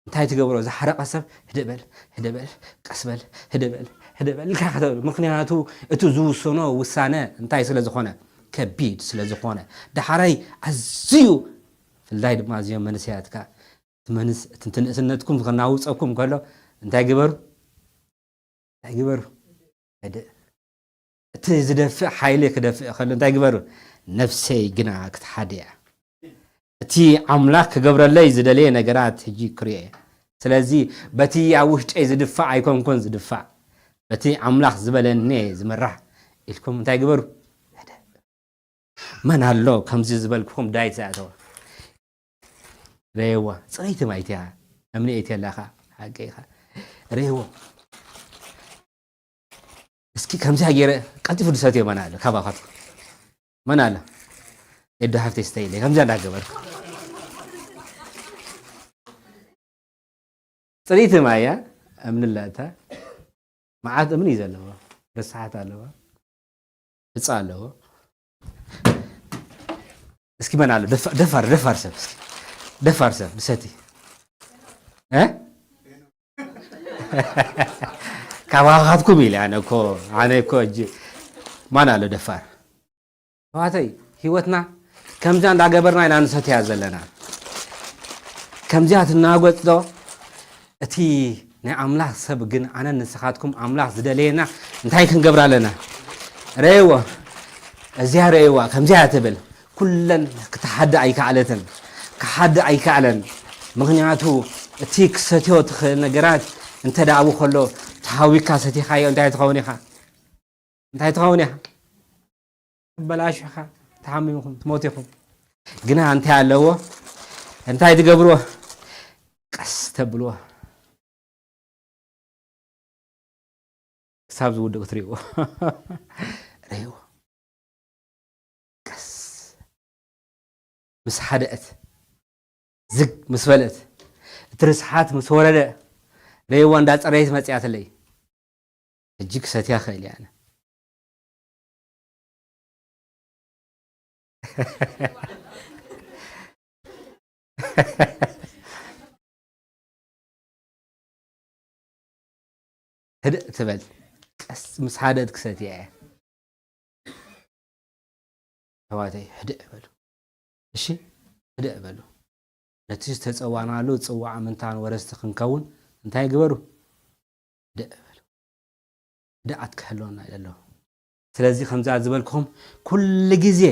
እንታይ ትገብሮ? ዝሓረቐ ሰብ ህድእ በል፣ ህድእ በል፣ ቀስ በል፣ ህድእ በል፣ ህድእ በል ኢልካ ኢኻ ተብሎ። ምኽንያቱ እቲ ዝውስኖ ውሳነ እንታይ ስለ ዝኾነ? ከቢድ ስለ ዝኾነ። ዳሕራይ ኣዝዩ፣ ብፍላይ ድማ እዚኦም መንእሰያትካ እቲ መንስ እቲ ንእስነትኩም ክናውፀኩም ከሎ እንታይ ግበሩ? እንታይ ግበሩ? ሕድእ። እቲ ዝደፍእ ሓይሊ ክደፍእ ከሎ እንታይ ግበሩ? ነፍሰይ ግና ክትሓድያ። እቲ ኣምላኽ ክገብረለይ ዝደለየ ነገራት ሕጂ ክርእዮ እየ። ስለዚ በቲ ኣብ ውሽጠይ ዝድፋእ ኣይኮንኩን ዝድፋእ፣ በቲ ኣምላኽ ዝበለኒ እየ ዝምራሕ ኢልኩም እንታይ ግበሩ? ሕድእ። መን ኣሎ ከምዚ ዝበልኩኹም ዳይት ዝኣተወ? ረየዋ፣ ጽረይቲ ማይት እያ። እምኒ እትየ ኣለኻ፣ ሓቂ ኢኻ። ረየዋ። እስኪ ከምዚኣ ገይረ ቀልጢፉ ድሰትዮ መን ኣሎ? ካባኻትኩም መን ኣሎ? ኤዶ ሃፍተይ ስተይ ኢለ ከምዚኣ እንዳገበርኩ። ጽረይቲ ማይ እያ፣ እምኒ ኣለታ። መዓት እምኒ እዩ ዘለዎ። ርስሓት ኣለዋ። ዕፃ ኣለዎ። እስኪ መን ኣሎ? ደፋ-፣ ደፋር፣ ደፋር ሰብ እስኪ። ደፋር ሰብ፣ ብሰቲ። እ? ካባኻትኩም ኢለ ኣነ እኮ፣ ኣነ እኮ እጂ ማን ኣሎ ደፋር? ኣሕዋተይ፣ ህይወትና ከምዛ እንዳገበርና ኢና ንሰትያ ዘለና። ከምዚኣ ትናጎጽ ዶ? እቲ ናይ ኣምላኽ ሰብ ግን ኣነን ንስኻትኩም ኣምላኽ ዝደለየና እንታይ ክንገብር ኣለና? ረእይዎ። እዚኣ ረእይዋ፣ ከምዚኣ ትብል። ኩለን ክትሓዲ ኣይከኣለትን። ክሓዲ ኣይከኣለን። ምኽንያቱ እቲ ክሰትዮ ትኽእል ነገራት እንተ ደኣ ኣብኡ ከሎ ተሃዊካ ሰቲኻዮ እንታይ ትኸውን ኢኻ? እንታይ ትኸውን ኢኻ? ትበላሹ ኢኻ፣ ተሓሚምኹም ትሞቱ ኢኹም። ግና እንታይ ኣለዎ? እንታይ ትገብርዎ? ቀስ ተብልዎ። ክሳብ ዝውድእ ክትርእይዎ። ርእይዎ። ቀስ ምስ ሓደአት፣ ዝግ ምስ በለት፣ እቲ ርስሓት ምስ ወረደ፣ ርእይዋ እንዳጸረየት መጺኣትለይ። ሕጂ ክሰትያ ክእል እየ ኣነ። ህድእ ትበል። ቀስ ምስ ሓደት ክሰትያ እየ። ኣሕዋተይ፣ ህድእ በሉ። እሺ፣ ህድእ በሉ። ነቲ ዝተጸዋዕናሉ ጽዋዕ ምንታን ወረስቲ ክንከውን እንታይ ግበሩ? ህድእ በሉ። ህድኣት ክህልወና እዩ ዘለዎ። ስለዚ ከምዛ ዝበልኩኹም ኩሉ ግዜ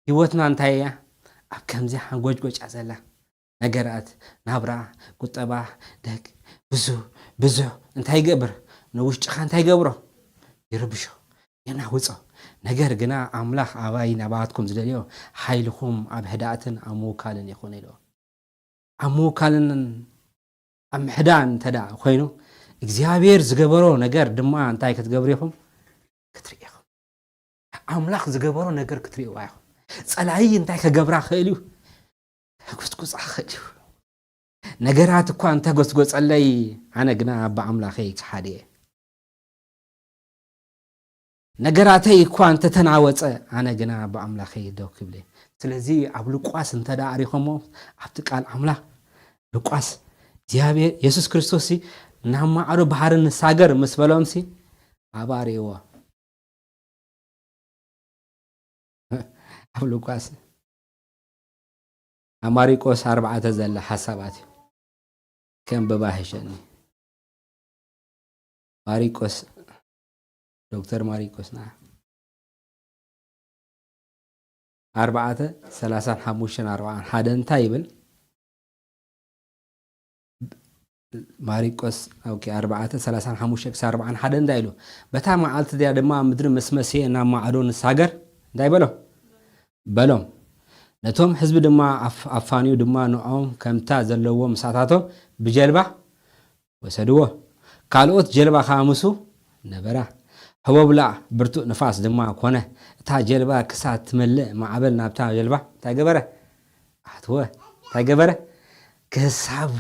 ህይወትና እንታይ እያ? ኣብ ከምዚ ሓንጎጭጎጫ ዘላ ነገራት፣ ናብራ፣ ቁጠባ፣ ደግ፣ ብዙ፣ ብዙ እንታይ ይገብር? ንውሽጥኻ እንታይ ይገብሮ? ይርብሾ፣ የናውጾ። ነገር ግና ኣምላኽ ኣባይ ናባትኩም ዝደልዮ ሓይልኹም ኣብ ህድኣትን ኣብ ምውካልን ይኹን ኢልዎ። ኣብ ምውካልን ኣብ ምሕዳን እንተ ደኣ ኮይኑ፣ እግዚኣብሔር ዝገበሮ ነገር ድማ እንታይ ክትገብሩ ኢኹም? ክትርኢ ኢኹም። ኣምላኽ ዝገበሮ ነገር ክትርእይዋ ኢኹም። ጸላኢ እንታይ ከገብራ ክእል እዩ? ከጉስጉሳ ክእል እዩ። ነገራት እኳ እንተጎስጎጸለይ፣ ኣነ ግና ብኣምላኸይ ክሓድየ። ነገራተይ እኳ እንተተናወጸ፣ ኣነ ግና ብኣምላኸይ ደው ክብል እየ። ስለዚ ኣብ ሉቃስ እንተ ደኣ ኣሪኸሞ፣ ኣብቲ ቃል ኣምላኽ ሉቃስ፣ እግዚኣብሔር የሱስ ክርስቶስ ሲ ናብ ማዕዶ ባሕሪ ንሳገር ምስ በሎም ሲ፣ ኣብኣ ርእይዎ። ኣብ ሉቃስ ኣብ ማሪቆስ ኣርባዕተ ዘለ ሓሳባት እዩ። ከንብባ ይሕሸኒ። ማሪቆስ፣ ዶክተር ማሪቆስ ንዓ። ኣርባዕተ፣ ሰላሳን ሓሙሽተን ኣርባዓን ሓደ እንታይ ይብል? ማሪቆስ፣ ኦኬ፣ ኣርባዕተ፣ ሰላሳን ሓሙሽተ ክሳብ ኣርባዓን ሓደ እንታይ ኢሉ? በታ መዓልቲ እዚኣ ድማ ምድሪ ምስ መሰየ ናብ ማዕዶ ንሳገር እንታይ በሎ? በሎም። ነቶም ህዝቢ ድማ ኣፍ-፣ ኣፋንዩ ድማ ንዖም ከምታ ዘለዎ ምሳታቶም ብጀልባ ወሰድዎ። ካልኦት ጀልባ ከኣ ምስኡ ነበራ። ህቦብላ፣ ብርቱእ ንፋስ ድማ ኮነ። እታ ጀልባ ክሳብ ትመልእ፣ ማዕበል ናብታ ጀልባ እንታይ ገበረ? ኣትወ። እንታይ ገበረ? ክሳብ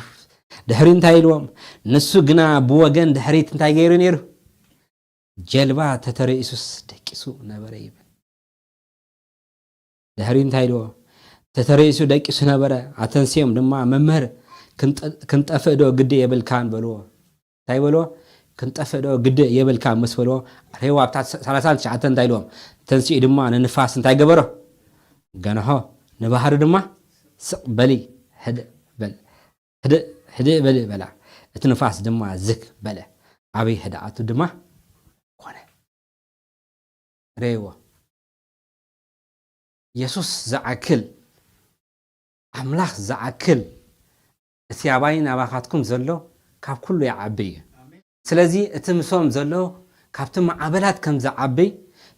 ድሕሪ እንታይ ኢልዎም? ንሱ ግና ብወገን ድሕሪት እንታይ ገይሩ ነይሩ? ጀልባ ተተረኢሱስ ደቂሱ ነበረ ይብል። ድሕሪ እንታይ ኢልዎ? ተተረኢሱ ደቂሱ ነበረ። ኣተንስዮም ድማ፣ "መምህር፣ ክንጠ-፣ ክንጠፍእ ዶ ግዲ የብልካን?" በልዎ። እንታይ በልዎ? "ክንጠፍእ ዶ ግዲ የብልካ?" ምስ በልዎ፣ ሬዋ ኣብታ ሰላሳን ትሽዓተን እንታይ ኢልዎም? ተንሲኡ ድማ ንንፋስ እንታይ ገበሮ? ገንሖ። ንባህሪ ድማ፣ "ስቕ በሊ፣ ህድእ በል፣ ህድእ፣ ህድእ በሊ" በላ። እቲ ንፋስ ድማ ዝግ በለ። ዓብዪ ህድኣቱ ድማ ኮነ። ሬዎ። የሱስ ዝኣክል፣ ኣምላኽ ዝኣክል፣ እቲ ኣባይን ኣባኻትኩም ዘሎ ካብ ኩሉ ይዓቢ እዩ። ስለዚ እቲ ምሶም ዘሎ ካብቲ ማዕበላት ከም ዝዓቢ፣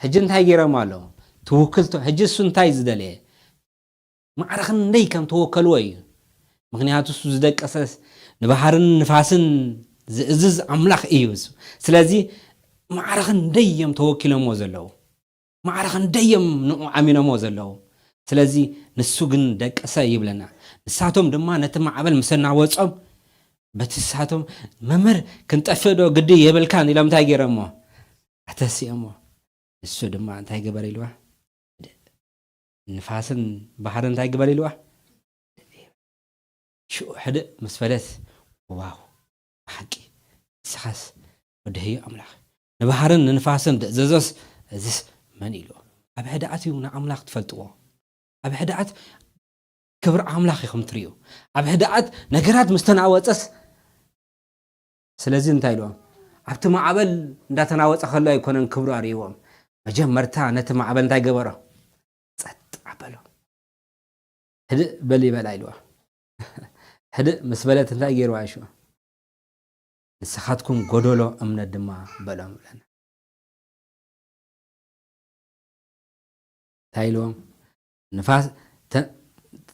ሕጂ እንታይ ገይሮም ኣለዉ? ትውክልቶ-፣ ሕጂ እሱ እንታይ ዝደለየ? ማዕረ ክንደይ ከም ተወከልዎ እዩ። ምኽንያቱ እሱ ዝደቀሰስ ንባህርን ንፋስን ዝእዝዝ ኣምላኽ እዩ እሱ። ስለዚ ማዕረ ክንደይ እዮም ተወኪሎምዎ ዘለዉ። ማዕረ ክንደይ እዮም ንኡ ኣሚኖምዎ ዘለዉ። ስለዚ ንሱ ግን ደቀሰ ይብለና። ንሳቶም ድማ ነቲ ማዕበል ምስ ኣናወጾም፣ በቲ ንሳቶም፣ "መምህር፣ ክንጠፍእ ዶ ግዲ የብልካን?" ኢሎም እንታይ ገይሮምዎ? ኣተሲኦምዎ። ንሱ ድማ እንታይ ገበር ኢልዋ? ንፋስን ባሕርን እንታይ ግበር ኢልዋ? ሽዑ ሕድእ ምስ በለት፣ ዋው፣ ብሓቂ ንስኻስ ወዲ ህያው ኣምላኽ፣ ንባሕርን ንንፋስን ደእዘዞስ፣ እዝስ መን ኢልዎ? ኣብ ሕድኣት እዩ ንኣምላኽ ትፈልጥዎ። ኣብ ሕድኣት ክብሪ ኣምላኽ ኢኹም ትርእዩ። ኣብ ሕድኣት ነገራት ምስ ተናወጸስ፣ ስለዚ እንታይ ኢልዎም? ኣብቲ ማዕበል እንዳተናወጸ ከሎ ኣይኮነን ክብሩ ኣርእይዎም። መጀመርታ ነቲ ማዕበል እንታይ ገበሮ? ጸጥ ኣበሎ። "ህድእ በሊ በላ" ኢልዋ። ህድእ ምስ በለት እንታይ ገይርዋ ሽዑ? "ንስኻትኩም ጎደሎ እምነት ድማ" በሎም ብለና። እንታይ ኢልዎም? ንፋስ ተ-፣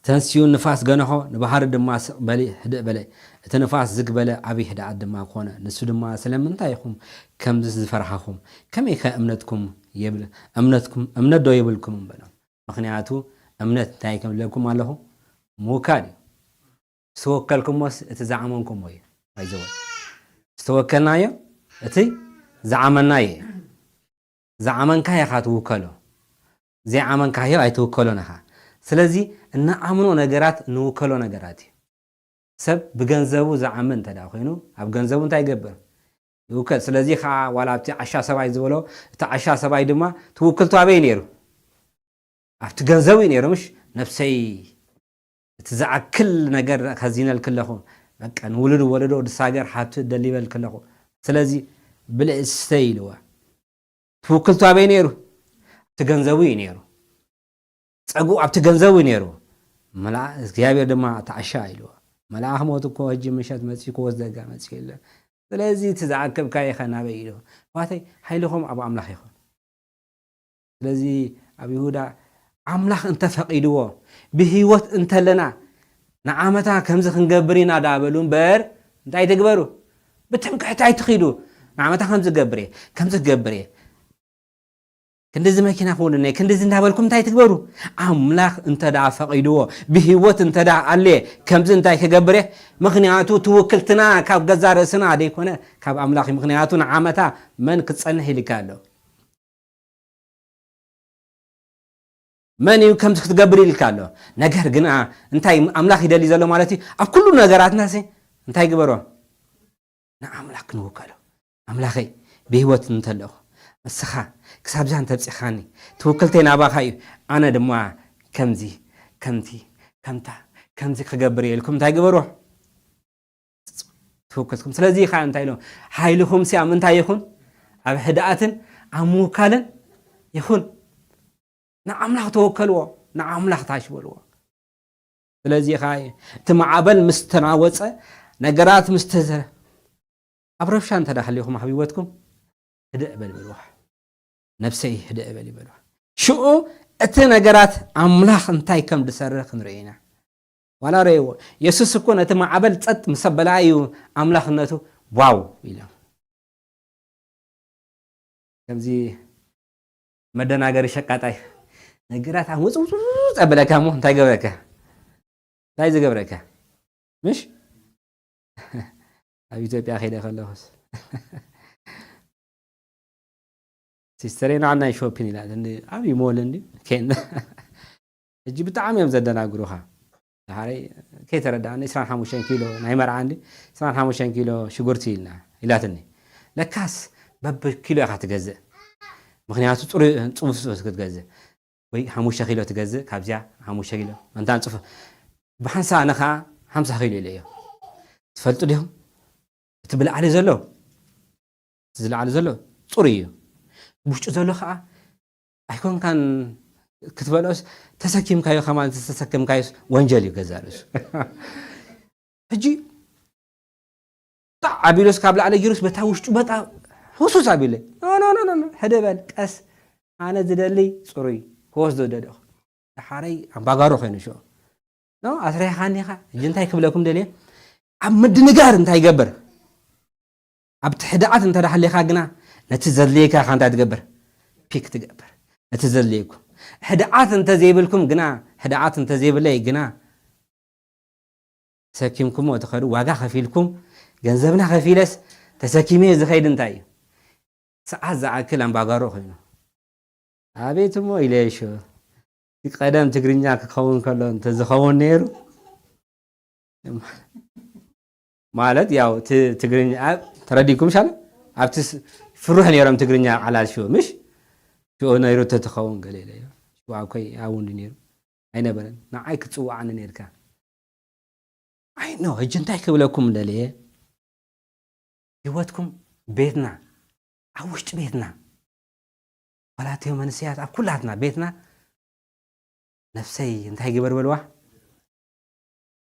ተንስዩ ንፋስ ገነሖ፣ ንባሕሪ ድማ "ስቕ በሊ፣ ህድእ በለ።" እቲ ንፋስ ዝግ በለ፣ ዓብዪ ህድኣት ድማ ኮነ። ንሱ ድማ፣ "ስለምንታይ ኢኹም ከምዚ ዝፈራህኹም? ከመይከ እምነትኩም የብል-፣ እምነትኩም፣ እምነት ዶ የብልኩምን?" በሎም። ምኽንያቱ እምነት እንታይ ከም ዝብለኩም ኣለኹ? ምውካል እዩ። ዝተወከልኩሞስ እቲ ዝዓመንኩሞ እዩ። ኣይዘወ-፣ ዝተወከልናዮ እቲ ዝዓመናዮ እዩ። ዝዓመንካዮ ኢኻ ትውከሎ። ዘይዓመንካዮ ኣይትውከሎን ኢኻ። ስለዚ እንኣምኖ ነገራት ንውከሎ ነገራት እዩ። ሰብ ብገንዘቡ ዝዓምን እንተ ደኣ ኮይኑ፣ ኣብ ገንዘቡ እንታይ ይገብር? ይውከል። ስለዚ ኸዓ ዋላ ኣብቲ ዓሻ ሰብኣይ ዝበሎ፣ እቲ ዓሻ ሰብኣይ ድማ ትውክልቱ ኣበይ ነይሩ? ኣብቲ ገንዘቡ እዩ ነይሩ፣ ምሽ? "ነብሰይ፣ እቲ ዝኣክል ነገር ከዚነልኪ ኣለኹ፣ በቃ ንውሉድ ወለዶ ወዲ ሳገር ሃብቲ ደሊበልኪ ኣለኹ። ስለዚ ብልዒ ስተይ" ኢልዋ። ትውክልቱ ኣበይ ነይሩ? ኣብቲ ገንዘቡ እዩ ነይሩ። ጸግኡ ኣብቲ ገንዘቡ እዩ ነይሩ። መልኣ-፣ እግዚኣብሔር ድማ፣ "እቲ ዓሻ" ኢልዎ። "መልኣኽ ሞት እኮ ሕጂ ምሸት መጺኡ ክወስደካ መጺኡ የለን። ስለዚ እቲ ዝኣከብካዮ ኸ ናበይ?" ኢልዎ። "ኣሕዋተይ፣ ሓይልኹም ኣብ ኣምላኽ ይኹን።" ስለዚ ኣብ ይሁዳ ኣምላኽ እንተፈቒድዎ፣ ብህይወት እንተለና፣ ንዓመታ ከምዚ ክንገብር ኢና ዳበሉ እምበር፣ እንታይ ትግበሩ? ብትምክሕቲ ኣይትኺዱ። ንዓመታ ከምዚ ክገብር እየ፣ ከምዚ ክገብር እየ። ክንድዚ መኪና ክውንን እየ፣ ክንድዚ እንዳበልኩም እንታይ ትግበሩ? ኣምላኽ እንተ ደኣ ፈቒድዎ፣ ብህይወት እንተ ደኣ ኣልየ፣ ከምዚ እንታይ ክገብር እየ? ምኽንያቱ ትውክልትና ካብ ገዛ ርእስና ደይኮነ፣ ካብ ኣምላኽ እዩ። ምኽንያቱ ንዓመታ መን ክጸንሕ ኢልካ ኣሎ? መን እዩ ከምዚ ክትገብር ኢልካ ኣሎ? ነገር ግና እንታይ ኣምላኽ ይደሊ ዘሎ ማለት እዩ? ኣብ ኩሉ ነገራትናሲ እንታይ ግበሮ? ንኣምላኽ ክንውከሎ። ኣምላኸይ፣ ብህይወት እንተለኹ፣ ንስኻ ክሳብ እዛ እንተብጺኻኒ፣ ትውክልተይ ናባኻ እዩ። ኣነ ድማ ከምዚ፣ ከምቲ፣ ከምታ፣ ከምዚ ክገብር እየ ኢልኩም እንታይ ግበርዎ? ትውክልኩም። ስለዚ ኸዓ እንታይ ኢሎም? ሓይልኹም ሲ ኣብ ምንታይ ይኹን? ኣብ ህድኣትን ኣብ ምውካልን ይኹን። ንኣምላኽ ተወከልዎ፣ ንኣምላኽ ታሽ በልዎ። ስለዚ ኸዓ እቲ ማዕበል ምስ ተናወጸ፣ ነገራት ምስ ተዘ-፣ ኣብ ረብሻ እንተ ደኣ ሃሊኹም ኣብ ህይወትኩም፣ ህድእ በል በልዋ። ነብሰይ ህድእ በል ይበልዋ። ሽዑ እቲ ነገራት ኣምላኽ እንታይ ከም ዝሰርሕ ክንርኢ ኢና። ዋላ ረእይዎ። የሱስ እኮ ነቲ ማዕበል ጸጥ ምስ ኣበላ እዩ ኣምላኽነቱ ዋው ኢሎም። ከምዚ መደናገሪ ሸቃጣይ ነገራት ኣምውፅውፅውፅ ኣበለካ እሞ እንታይ ገብረካ? እንታይ ዝገብረካ? ምሽ ኣብ ኢትዮጵያ ከይደ ከለኹስ ሲስተረይ ንዓናይ ሾፒን ኢላ እንዲ ዓብዪ ሞል እንዲ ኬን ሕጂ ብጣዕሚ እዮም ዘደናግሩኻ። ድሓረይ ከይተረዳእኒ ዕስራን ሓሙሽተን ኪሎ ናይ መርዓ እንዲ ዕስራን ሓሙሽተን ኪሎ ሽጉርቲ ኢልና ኢላትኒ። ለካስ በብኪሎ ኢኻ ትገዝእ። ምኽንያቱ ፅሩይ ፅፉፍ ክትገዝእ ወይ ሓሙሽተ ኪሎ ትገዝእ ካብዚኣ ሓሙሽተ ኪሎ እንታ ንፅፉፍ ብሓንሳ ኣነ ከዓ ሓምሳ ኪሎ ኢለዮ። ትፈልጡ ዲኹም? እቲ ብላዕሊ ዘሎ እቲ ዝለዓለ ዘሎ ፅሩይ እዩ። ውሽጡ ዘሎ ከዓ ኣይኮንካን ክትበልዖስ ተሰኪምካዮ ከማን ዝተሰከምካዮስ ወንጀል እዩ ገዛ ርእሱ። ሕጂ ጣዕ ኣቢሎስ ካብ ላዕሊ ጊሩስ በታ ውሽጡ በጣ ህሱስ ኣቢለ ኖ ኖ ኖ ኖ ሕደ በል ቀስ ኣነ ዝደሊ ፅሩይ ክወስዶ ደደኹ። ደሓረይ ኣምባጋሮ ኮይኑ ሽዑ ኖ ኣስሪሕኻኒ ኢኻ። ሕጂ እንታይ ክብለኩም ደልየ ኣብ ምድንጋር እንታይ ይገብር ኣብቲ ሕድዓት እንተ ደሓሊኻ ግና ነቲ ዘድልየካ ኢኻ እንታይ ትገብር ፒክ ትገብር ነቲ ዘድልየኩም። ሕድዓት እንተ ዘይብልኩም ግና ሕድዓት እንተ ዘይብለይ ግና ተሰኪምኩሞ ትኸዱ ዋጋ ከፊልኩም ገንዘብና ከፊለስ ተሰኪመ ዝኸይድ እንታይ እዩ ሰዓት ዝኣክል ኣምባጋሮ ኮይኑ ኣቤት እሞ ኢለየሾ እቲ ቀደም ትግርኛ ክኸውን ከሎ እንተዝኸውን ነይሩ ማለት ያው ትግርኛ ተረዲኩም ሻለ ኣብቲ ፍሩሕ ነይሮም ትግርኛ ቃላት ሽኡ ምሽ ሽኡ ነይሩ ተትኸውን ገለ ኢለ ሽኡ ኣብኮይ ኣብውን ነይሩ ኣይነበረን ንዓይ ክትፅዋዓኒ ነርካ ኣይ ኖ ሕጂ እንታይ ክብለኩም ደልየ ህይወትኩም ቤትና ኣብ ውሽጢ ቤትና ዋላትዮ መንስያት ኣብ ኩላትና ቤትና ነፍሰይ እንታይ ግበር በልዋ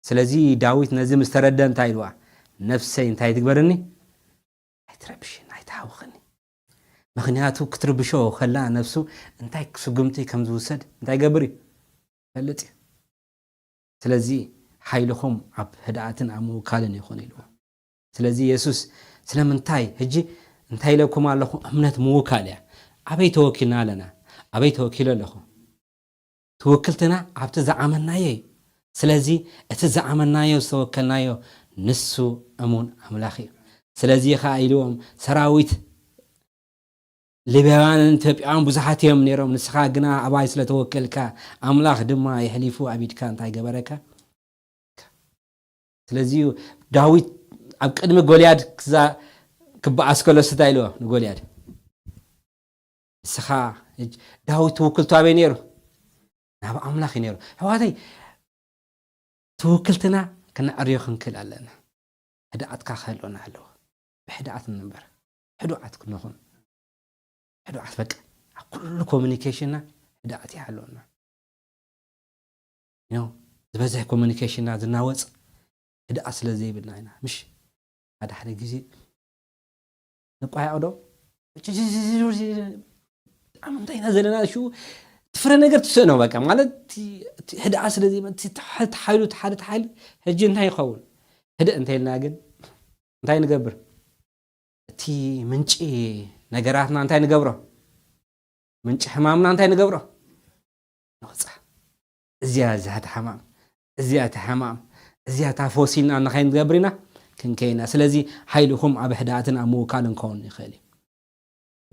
ስለዚ ዳዊት ነዚ ምስ ተረደ እንታይ ኢልዋ ነፍሰይ እንታይ ትግበርኒ ኣይትረብሽን ኣይትሃውኽኒ ምኽንያቱ ክትርብሾ ከላ ነፍሱ እንታይ ስጉምቲ ከም ዝውሰድ እንታይ ገብር እዩ ይፈልጥ እዩ ስለዚ ሓይልኹም ኣብ ህድኣትን ኣብ ምውካልን ይኹን ኢልዎ ስለዚ የሱስ ስለምንታይ ሕጂ እንታይ ኢለኩም ኣለኹ እምነት ምውካል እያ ኣበይ ተወኪልና ኣለና ኣበይ ተወኪሉ ኣለኹ ትውክልትና ኣብቲ ዝዓመናዮ እዩ ስለዚ እቲ ዝዓመናዮ ዝተወከልናዮ ንሱ እሙን ኣምላኽ እዩ ስለዚ ከዓ ኢልዎም ሰራዊት ሊብያውያንን ኢትዮጵያውያን ብዙሓት እዮም ነይሮም ንስኻ ግና ኣባይ ስለተወከልካ ኣምላኽ ድማ የሕሊፉ ኣብ ኢድካ እንታይ ገበረካ ስለዚ ዳዊት ኣብ ቅድሚ ጎልያድ ክዛ ክበኣስ ከሎ ስታ ኢልዎ ንጎልያድ ንስኻ ዳዊት ትውክልቱ ኣበይ ነይሩ ናብ ኣምላኽ እዩ ነይሩ ኣሕዋተይ ትውክልትና ክነዕርዮ ክንክእል ኣለና ህድኣትካ ክህልወና ኣለዎ ብሕድኣት ንንበር ሕዱዓት ክንኹን ሕዱዓት በቃ ኣብ ኩሉ ኮሚኒኬሽንና ሕድኣት ይሃለወና ዝበዝሕ ኮሚኒኬሽንና ዝናወፅ ህድኣት ስለ ዘይብልና ኢና ምሽ ሓደ ሓደ ግዜ ንቋያቕ ዶ ብጣዕሚ እንታይ ኢና ዘለና ሽኡ ትፍረ ነገር ትስእኖ በቃ ማለት ህድኣ ስለ ዘይመ ሓይሉ ሓደ ሓይሉ ሕጂ እንታይ ይኸውን ህድእ እንተይልና ግን እንታይ ንገብር እቲ ምንጪ ነገራትና እንታይ ንገብሮ ምንጪ ሕማምና እንታይ ንገብሮ ነውፃ እዚያ እዚያ እቲ ሕማም እዚያ እቲ ሕማም እዚያ እታ ፈውሲልና ንኸይ ንገብር ኢና ክንከይና ስለዚ ሓይልኹም ኣብ ሕዳእትን ኣብ ምውካል እንከውን ይኽእል እዩ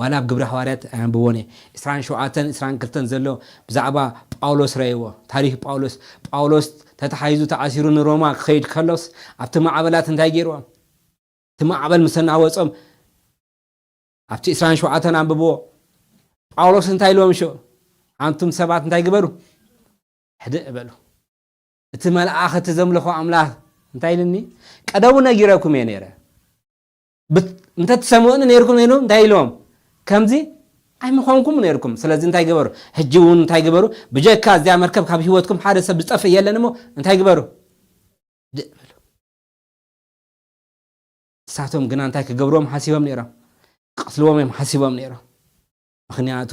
ዋላ ኣብ ግብሪ ሃዋርያት ኣንብቦን እየ ዕስራን ሸውዓተን ዕስራን ክልተን ዘሎ ብዛዕባ ጳውሎስ ረእይዎ ታሪክ ጳውሎስ ጳውሎስ ተተሓይዙ ተኣሲሩ ንሮማ ክኸይድ ከሎስ ኣብቲ ማዕበላት እንታይ ገይርዎም እቲ ማዕበል ምስ ኣናወጾም ኣብቲ ዕስራን ሸውዓተን ኣንብብዎ ጳውሎስ እንታይ ኢልዎም ሽዑ ኣንቱም ሰባት እንታይ ግበሩ ሕድእ በሉ እቲ መልኣኽ እቲ ዘምልኾ ኣምላኽ እንታይ ኢልኒ ቀደሙ ነጊረኩም እየ ነይረ እንተትሰምዑኒ ነይርኩም ነይሩ እንታይ ኢልዎም ከምዚ ኣይምኾንኩም ነይርኩም ስለዚ እንታይ ግበሩ ሕጂ እውን እንታይ ግበሩ ብጀካ እዚኣ መርከብ ካብ ህይወትኩም ሓደ ሰብ ዝጠፍእ የለን እሞ እንታይ ግበሩ ድእ በሉ ንሳቶም ግና እንታይ ክገብርዎም ሓሲቦም ነይሮም ቅትልዎም እዮም ሓሲቦም ነይሮም ምኽንያቱ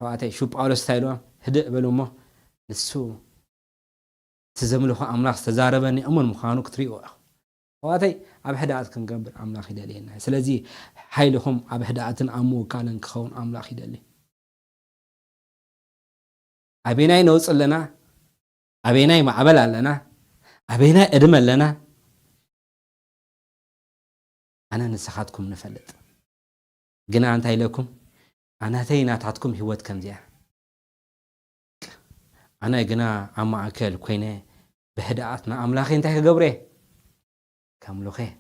ኣሕዋተይ ሽው ጳውሎስ እንታይ ኢልዎም ህድእ በሉ እሞ ንሱ እቲ ዘምልኾ ኣምላኽ ዝተዛረበኒ እሙን ምዃኑ ክትርእይዎ ኢኹም ኣሕዋተይ፣ ኣብ ሕዳኣት ክንገብር ኣምላኽ ይደልየና። ስለዚ ሓይልኹም ኣብ ሕዳኣትን ኣብ ምውካልን ክኸውን ኣምላኽ ይደሊ። ኣበይናይ ነውፅ ኣለና? ኣበይናይ ማዕበል ኣለና? ኣበይናይ ዕድመ ኣለና? ኣነ ንስኻትኩም ንፈልጥ። ግና እንታይ ኢለኩም? ኣናተይ ናታትኩም ህይወት ከምዚኣ። ኣነ ግና ኣብ ማእከል ኮይነ ብህድኣት ንኣምላኸይ እንታይ ክገብሮ እየ? ከምልኾ እየ።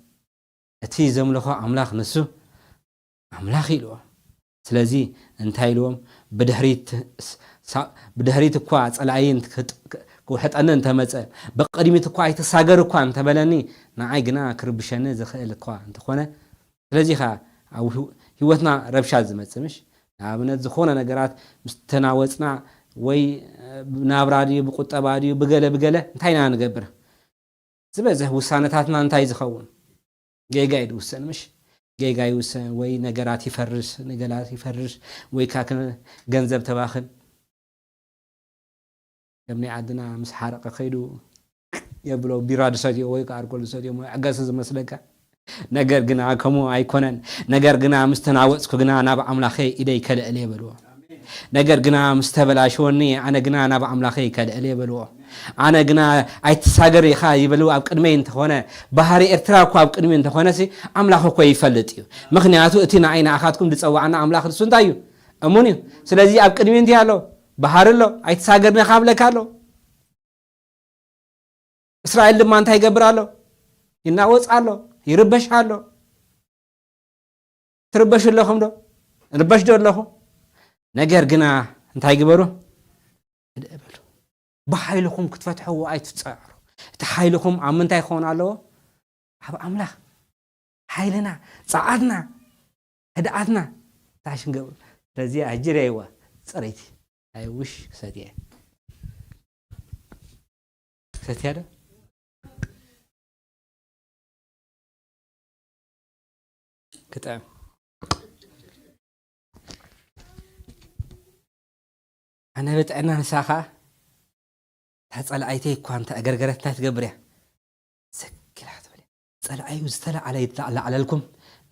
እቲ ዘምልኾ ኣምላኽ ንሱ ኣምላኽ ኢልዎ። ስለዚ እንታይ ኢልዎም? ብድሕሪት ሳ-፣ ብድሕሪት እኳ ጸላኢ እንት-፣ ክጥ-፣ ክውሕጠኒ እንተመጸ፣ ብቕድሚት እኳ ኣይትሳገር እኳ እንተበለኒ፣ ንዓይ ግና ክርብሸኒ ዝኽእል እኳ እንተኾነ፣ ስለዚ ኸኣ ኣብ ህው-፣ ህይወትና ረብሻ ዝመጽእ ምሽ? ንኣብነት ዝኾነ ነገራት ምስ ተናወጽና ወይ ናብራ ድዩ፣ ብቁጠባ ድዩ፣ ብገለ ብገለ እንታይ ኢና ንገብር? ዝበዝሕ ውሳነታትና እንታይ ዝኸውን? ጌጋ እዩ ዝውሰን ምሽ? ጌጋ ይውሰን ወይ ነገራት ይፈርስ፣ ነገራት ይፈርስ ወይ ካ ክ-፣ ገንዘብ ተባኽን። ከም ናይ ዓድና ምስ ሓረቐ ከይዱ የብሎ ቢራ ዝሰትዮ ወይ ከዓ ኣልኮል ዝሰትዮ እሞ ዕገሲ ዝመስለካ። ነገር ግና ከምኡ ኣይኮነን። ነገር ግና ምስ ተናወጽኩ ግና ናብ ኣምላኸይ ኢደይ ከልዕል እየ በልዎ። ነገር ግና ምስ ተበላሸወኒ ኣነ ግና ናብ ኣምላኸይ ከልዕል እየ በልዎ። ኣነ ግና ኣይትሳገር ኢኻ ይበሉ ኣብ ቅድመይ እንተኾነ፣ ባህሪ ኤርትራ እኮ ኣብ ቅድሚ እንተኾነሲ ኣምላኽ እኮ ይፈልጥ እዩ። ምኽንያቱ እቲ ንኣይ ንኣኻትኩም ዝጸዋዕና ኣምላኽ ንሱ እንታይ እዩ? እሙን እዩ። ስለዚ ኣብ ቅድሚ እንታይ ኣሎ? ባሕሪ ኣሎ። ኣይትሳገር ኢኻ ብለካ ኣሎ። እስራኤል ድማ እንታይ ይገብር ኣሎ? ይናወጽ ኣሎ፣ ይርበሽ ኣሎ። ትርበሹ ኣለኹም ዶ? ንርበሽ ዶ ኣለኹ? ነገር ግና እንታይ ግበሩ? ህድእ በሉ። ብሓይልኹም ክትፈትሕዎ ኣይትጻዕሩ። እቲ ሓይልኹም ኣብ ምንታይ ክኸውን ኣለዎ? ኣብ ኣምላኽ። ሓይልና፣ ጸዓትና፣ ህድኣትና ታሽንገብ። ስለዚ ኣጅር ይዋ ጽረይቲ። ኣይ ውሽ ክሰትየ። ክሰትያ ዶ? ክጥዕም። ኣነ ብጥዕና ንሳ ኸኣ፣ እታ ጸላኣይተይ እኳ እንተ ኣገርገረት እንታይ ትገብር እያ? ስክ ኢላ ክትብል እያ። ጸላኣዩ ዝተላዓለ ይተላዓለልኩም፣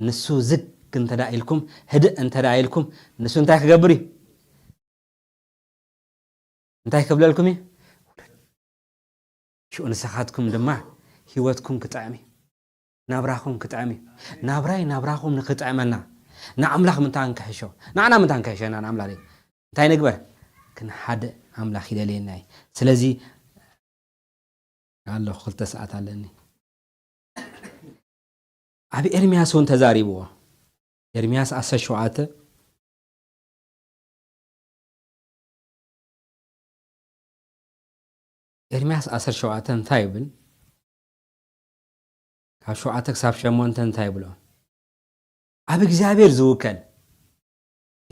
ንሱ ዝግ እንተ ደኣ ኢልኩም፣ ህድእ እንተ ደኣ ኢልኩም፣ ንሱ እንታይ ክገብር እዩ? እንታይ ክብለልኩም እዩ? ሽዑ ንስኻትኩም ድማ ህይወትኩም ክጥዕም እዩ። ናብራኹም ክጥዕም እዩ። ናብራይ ናብራኹም ንክጥዕመና ንኣምላኽ ምንታይ ንክሕሾ? ንዓና ምንታይ ንክሕሸና ንኣምላኽ? እንታይ ንግበር? ክንሓደ ኣምላኽ ይደልየና እዩ። ስለዚ ኣለኹ፣ ክልተ ሰዓት ኣለኒ። ኣብ ኤርምያስ እውን ተዛሪብዎ። ኤርምያስ ዓሰርተ ሸውዓተ፣ ኤርምያስ ዓሰርተ ሸውዓተ እንታይ ይብል? ካብ ሸውዓተ ክሳብ ሸሞንተ እንታይ ይብሎ? ኣብ እግዚኣብሔር ዝውከል።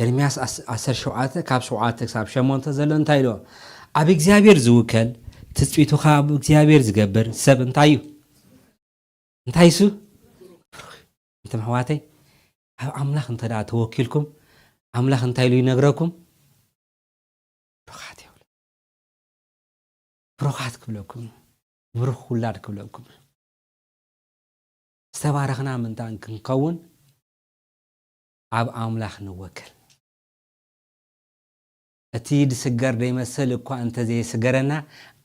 ኤርምያስ ዓስ-፣ ዓሰርተ ሸውዓተ ካብ ሸውዓተ ክሳብ ሸሞንተ ዘሎ እንታይ ኢልዎ? ኣብ እግዚኣብሔር ዝውከል፣ ትጽቢቱ ኸኣ ኣብ እግዚኣብሔር ዝገብር ሰብ እንታይ እዩ? እንታይ እሱ? ብሩኽ። እንተም ኣሕዋተይ፣ ኣብ ኣምላኽ እንተ ደኣ ተወኪልኩም፣ ኣምላኽ እንታይ ኢሉ ይነግረኩም? ብሩኻት ይብሉ። ብሩኻት ክብለኩም እዩ። ብሩኽ ውላድ ክብለኩም እዩ። ዝተባረኽና ምንታን ክንከውን ኣብ ኣምላኽ ንወከል። እቲ ዝስገር ዘይመስል እኳ እንተ ዘይስገረና፣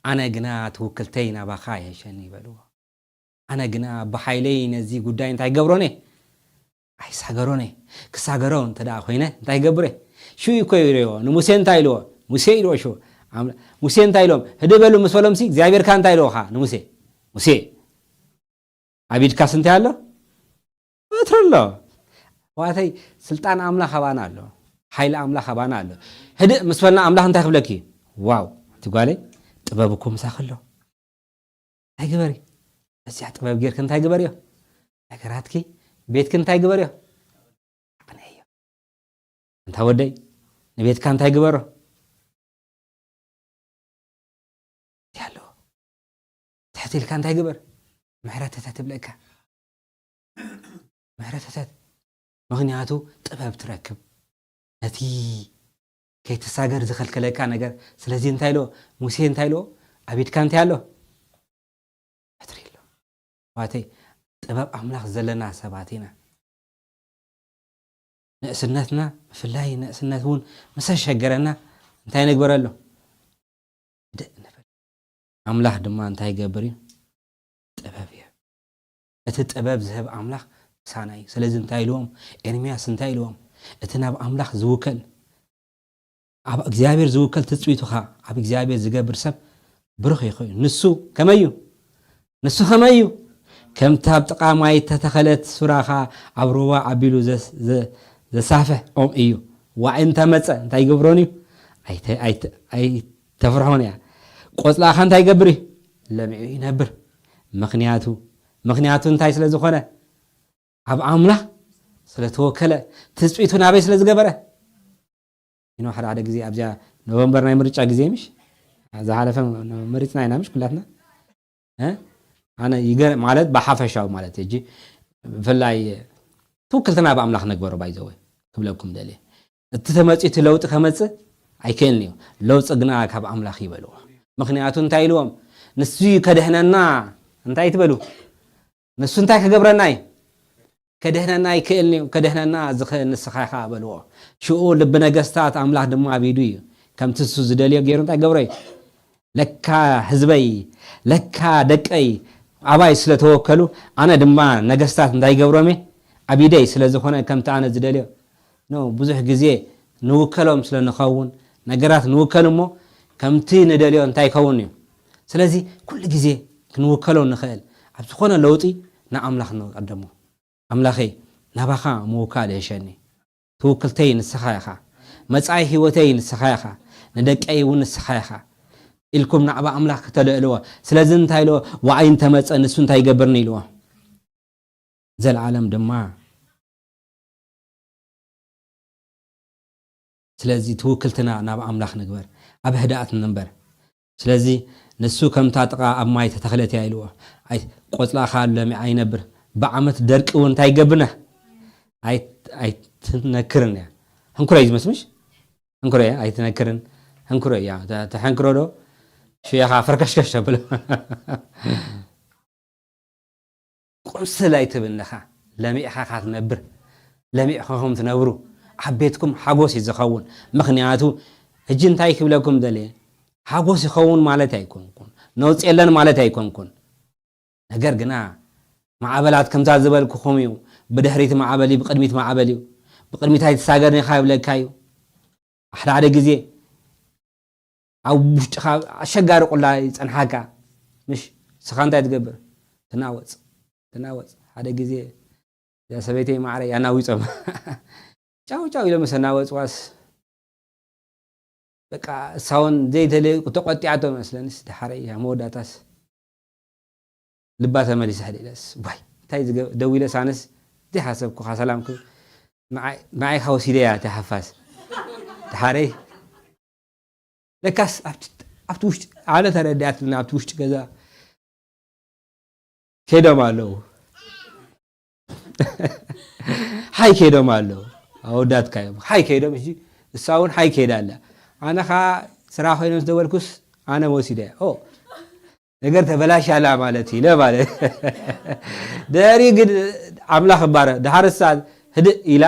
ኣነ ግና ትውክልተይ ናባኻ ይሕሸኒ ይበልዎ። ኣነ ግና ብሓይለይ ነዚ ጉዳይ እንታይ ገብሮን እየ? ኣይሳገሮን እየ። ክሳገሮ እንተ ደኣ ኮይነ እንታይ ገብር እየ? ሽኡ እኮ ይርእዮ። ንሙሴ እንታይ ኢልዎ? ሙሴ ኢልዎ ሽኡ። ኣም-፣ ሙሴ እንታይ ኢሎም? ህድእ በሉ ምስ በሎምሲ እግዚኣብሔር ከ እንታይ ኢልዎ ኸዓ ንሙሴ? ሙሴ፣ ኣብ ኢድካስ እንታይ ኣሎ? በትሪ ኣሎ። ኣሕዋተይ፣ ስልጣን ኣምላኽ ኣባና ኣሎ። ሓይሊ ኣምላኽ ኣባና ኣሎ። ህድእ ምስ በልና ኣምላኽ እንታይ ክብለኪ? ዋው፣ እቲ ጓለይ ጥበብ እኮ ምሳኺ ኣሎ። እንታይ ግበሪ? በዚኣ ጥበብ ጌርኪ እንታይ ግበርዮ? ነገራትኪ፣ ቤትኪ እንታይ ግበርዮ? ኣቕንዕዮ። እንታ ወደይ፣ ንቤትካ እንታይ ግበሮ? እንታይ ኣለዎ? ትሕት ኢልካ እንታይ ግበር? ምሕረት ሕተት ትብለካ። ምሕረት ሕተት። ምኽንያቱ ጥበብ ትረክብ። ነቲ ከይትሳገር ዝኸልከለካ ነገር። ስለዚ እንታይ ኢልዎ? ሙሴ እንታይ ኢልዎ? ኣብ ኢድካ እንታይ ኣሎ? በትሪ ኣሎ። ኣሕዋተይ፣ ጥበብ ኣምላኽ ዘለና ሰባት ኢና። ንእስነትና፣ ብፍላይ ንእስነት እውን ምስ ኣሸገረና እንታይ ንግበረሉ? ህድእ ንበል። ኣምላኽ ድማ እንታይ ይገብር እዩ? ጥበብ እዩ። እቲ ጥበብ ዝህብ ኣምላኽ ምሳና እዩ። ስለዚ እንታይ ኢልዎም? ኤርምያስ እንታይ ኢልዎም? እቲ ናብ ኣምላኽ ዝውከል፣ ኣብ እግዚኣብሔር ዝውከል ትጽቢቱ ኸኣ ኣብ እግዚኣብሔር ዝገብር ሰብ ብሩኽ ይኾን። ንሱ ከመይ እዩ? ንሱ ከመይ እዩ? ከምቲ ኣብ ጥቓ ማይ እተተኸለት ሱራ ኸኣ ኣብ ሩባ ኣቢሉ ዘስ-፣ ዘ-፣ ዘሳፍሕ ኦም እዩ። ዋዒ እንተ መጸ እንታይ ይገብሮን እዩ? ኣይተ-፣ ኣይተ-፣ ኣይተፍርሖን እያ። ቆጽላ ኸኣ እንታይ ይገብር እዩ? ለሚዑ ይነብር። ምኽንያቱ፣ ምኽንያቱ እንታይ ስለ ዝኾነ? ኣብ ኣምላኽ ስለ ተወከለ፣ ትጽቢቱ ናበይ ስለ ዝገበረ። ኢኖ ሓደ ሓደ ግዜ ኣብዚኣ ኖቨምበር ናይ ምርጫ ግዜ ምሽ? ዝሓለፈ መሪጽና ኢና ምሽ ኩላትና? እ? ኣነ ይገር-፣ ማለት ብሓፈሻዊ ማለት ሕጂ ብፍላይ ትውክልትና ኣብ ኣምላኽ ነግበሮ ባይዘወ ክብለኩም ደልየ። እቲ ተመጽኡ እቲ ለውጢ ከመጽእ ኣይክእልን እዩ። ለውጢ ግና ካብ ኣምላኽ እዩ በልዎ። ምኽንያቱ እንታይ ኢልዎም? ንሱ እዩ ከድሕነና። እንታይ ትበሉ? ንሱ እንታይ ክገብረና እዩ? ከድሕነና ኣይክእልን እዩ። ከድሕነና ዝኽእል ንስኻ ኢኻ በልዎ። ሽኡ ልቢ ነገስታት ኣምላኽ ድማ ኣብ ኢዱ እዩ። ከምቲ ንሱ ዝደልዮ ገይሩ እንታይ ገብሮ እዩ? ለካ ህዝበይ፣ ለካ ደቀይ ኣባይ ስለ ተወከሉ፣ ኣነ ድማ ነገስታት እንታይ ይገብሮም እየ? ኣብ ኢደይ ስለ ዝኾነ ከምቲ ኣነ ዝደልዮ። ኖ፣ ብዙሕ ግዜ ንውከሎም ስለ ንኸውን፣ ነገራት ንውከል እሞ ከምቲ ንደልዮ እንታይ ይኸውን እዩ? ስለዚ ኩሉ ግዜ ክንውከሎ ንኽእል፣ ኣብ ዝኾነ ለውጢ ንኣምላኽ ንቐደሞ። ኣምላኸይ፣ ናባኻ ምውካል ይሕሸኒ። ትውክልተይ ንስኻ ኢኻ። መጻኢ ህይወተይ ንስኻ ኢኻ። ንደቀይ እውን ንስኻ ኢኻ። ኢልኩም ናዕባ ኣምላኽ ከተልዕልዎ። ስለዚ እንታይ ኢልዎ? ዋዓይ እንተመጸ ንሱ እንታይ ይገብርኒ ኢልዎ? ዘለዓለም ድማ። ስለዚ ትውክልትና ናብ ኣምላኽ ንግበር። ኣብ ህድኣት ንንበር። ስለዚ ንሱ ከምታ ጥቓ ኣብ ማይ ተተኽለት እያ ኢልዎ። ኣይ፣ ቆጽላ ኸኣ ለሚዓ ይነብር። ብዓመት ደርቂ እውን እንታይ ይገብርና? ኣይ-፣ ኣይትነክርን እያ። ህንኩረ እዩ ዝመስልሽ? ህንኩረ እያ፣ ኣይትነክርን። ህንኩረ እያ። ተ-፣ ተሐንክሮ ዶ? ሽያኻ ፈርከሽከሽ ተብሎ። ቁምስል ኣይትብል ኢኻ። ለሚዕኻ ኢኻ ትነብር። ለሚዕኹም ትነብሩ። ኣብ ቤትኩም ሓጎስ እዩ ዝኸውን። ምኽንያቱ፣ ሕጂ እንታይ ክብለኩም ደልየ? ሓጎስ ይኸውን ማለት ኣይኮንኩን። ነውጺ የለን ማለት ኣይኮንኩን። ነገር ግና፣ ማዕበላት ከምታ ዝበልኩኹም እዩ። ብድሕሪት ማዕበል እዩ፣ ብቕድሚት ማዕበል እዩ። ብቕድሚት ኣይትሳገርን ኢኻ ይብለካ እዩ። ሓደ ሓደ ግዜ ኣብ ውሽጥኻ ኣሸጋሪ ቁላ ይጸንሓካ። ምሽ፣ ንስኻ እንታይ ትገብር? ትናወጽ፣ ትናወጽ። ሓደ ግዜ እዛ ሰበይተይ ማዕረ ያናዊጾም። ጫው ጫው ኢሎም ምስ ኣናወጽዋስ፣ በቃ፣ እሳ እውን ዘይተለየ ተቖጢዓቶ መስለንስ፣ ደሓረይ፣ ኣብ መወዳእታስ ልባ ተመሊሳ። ሕደ ኢለስ፣ ዋይ፣ እንታይ ዝገ-፣ ደዊለስ ኣነስ ዘይሓሰብኩኻ ሰላም ክብል፣ ንዓይ፣ ንዓይ ካ ወሲደያ እታ ሓፋስ። ደሓረይ፣ ለካስ ኣብቲ፣ ኣብቲ ውሽጢ፣ ኣነ ተረዲኣትኒ፣ ኣብቲ ውሽጢ ገዛ ከይዶም ኣለዉ። ሓይ ከይዶም ኣለዉ። ኣወዳትካ እዮም። ሓይ ከይዶም፣ እሺ፣ እሳ እውን ሓይ ከይዳ ኣላ። ኣነ ኸዓ ስራሕ ኮይኖም ዝደወልኩስ ኣነ መሲደ። ኦ፣ ነገር ተበላሽ ኣላ ማለት እዩ፣ ኢለ ማለት። ድሕሪ ግን ኣምላኽ እባረ፣ ድሓር እሳ ህድእ ኢላ፣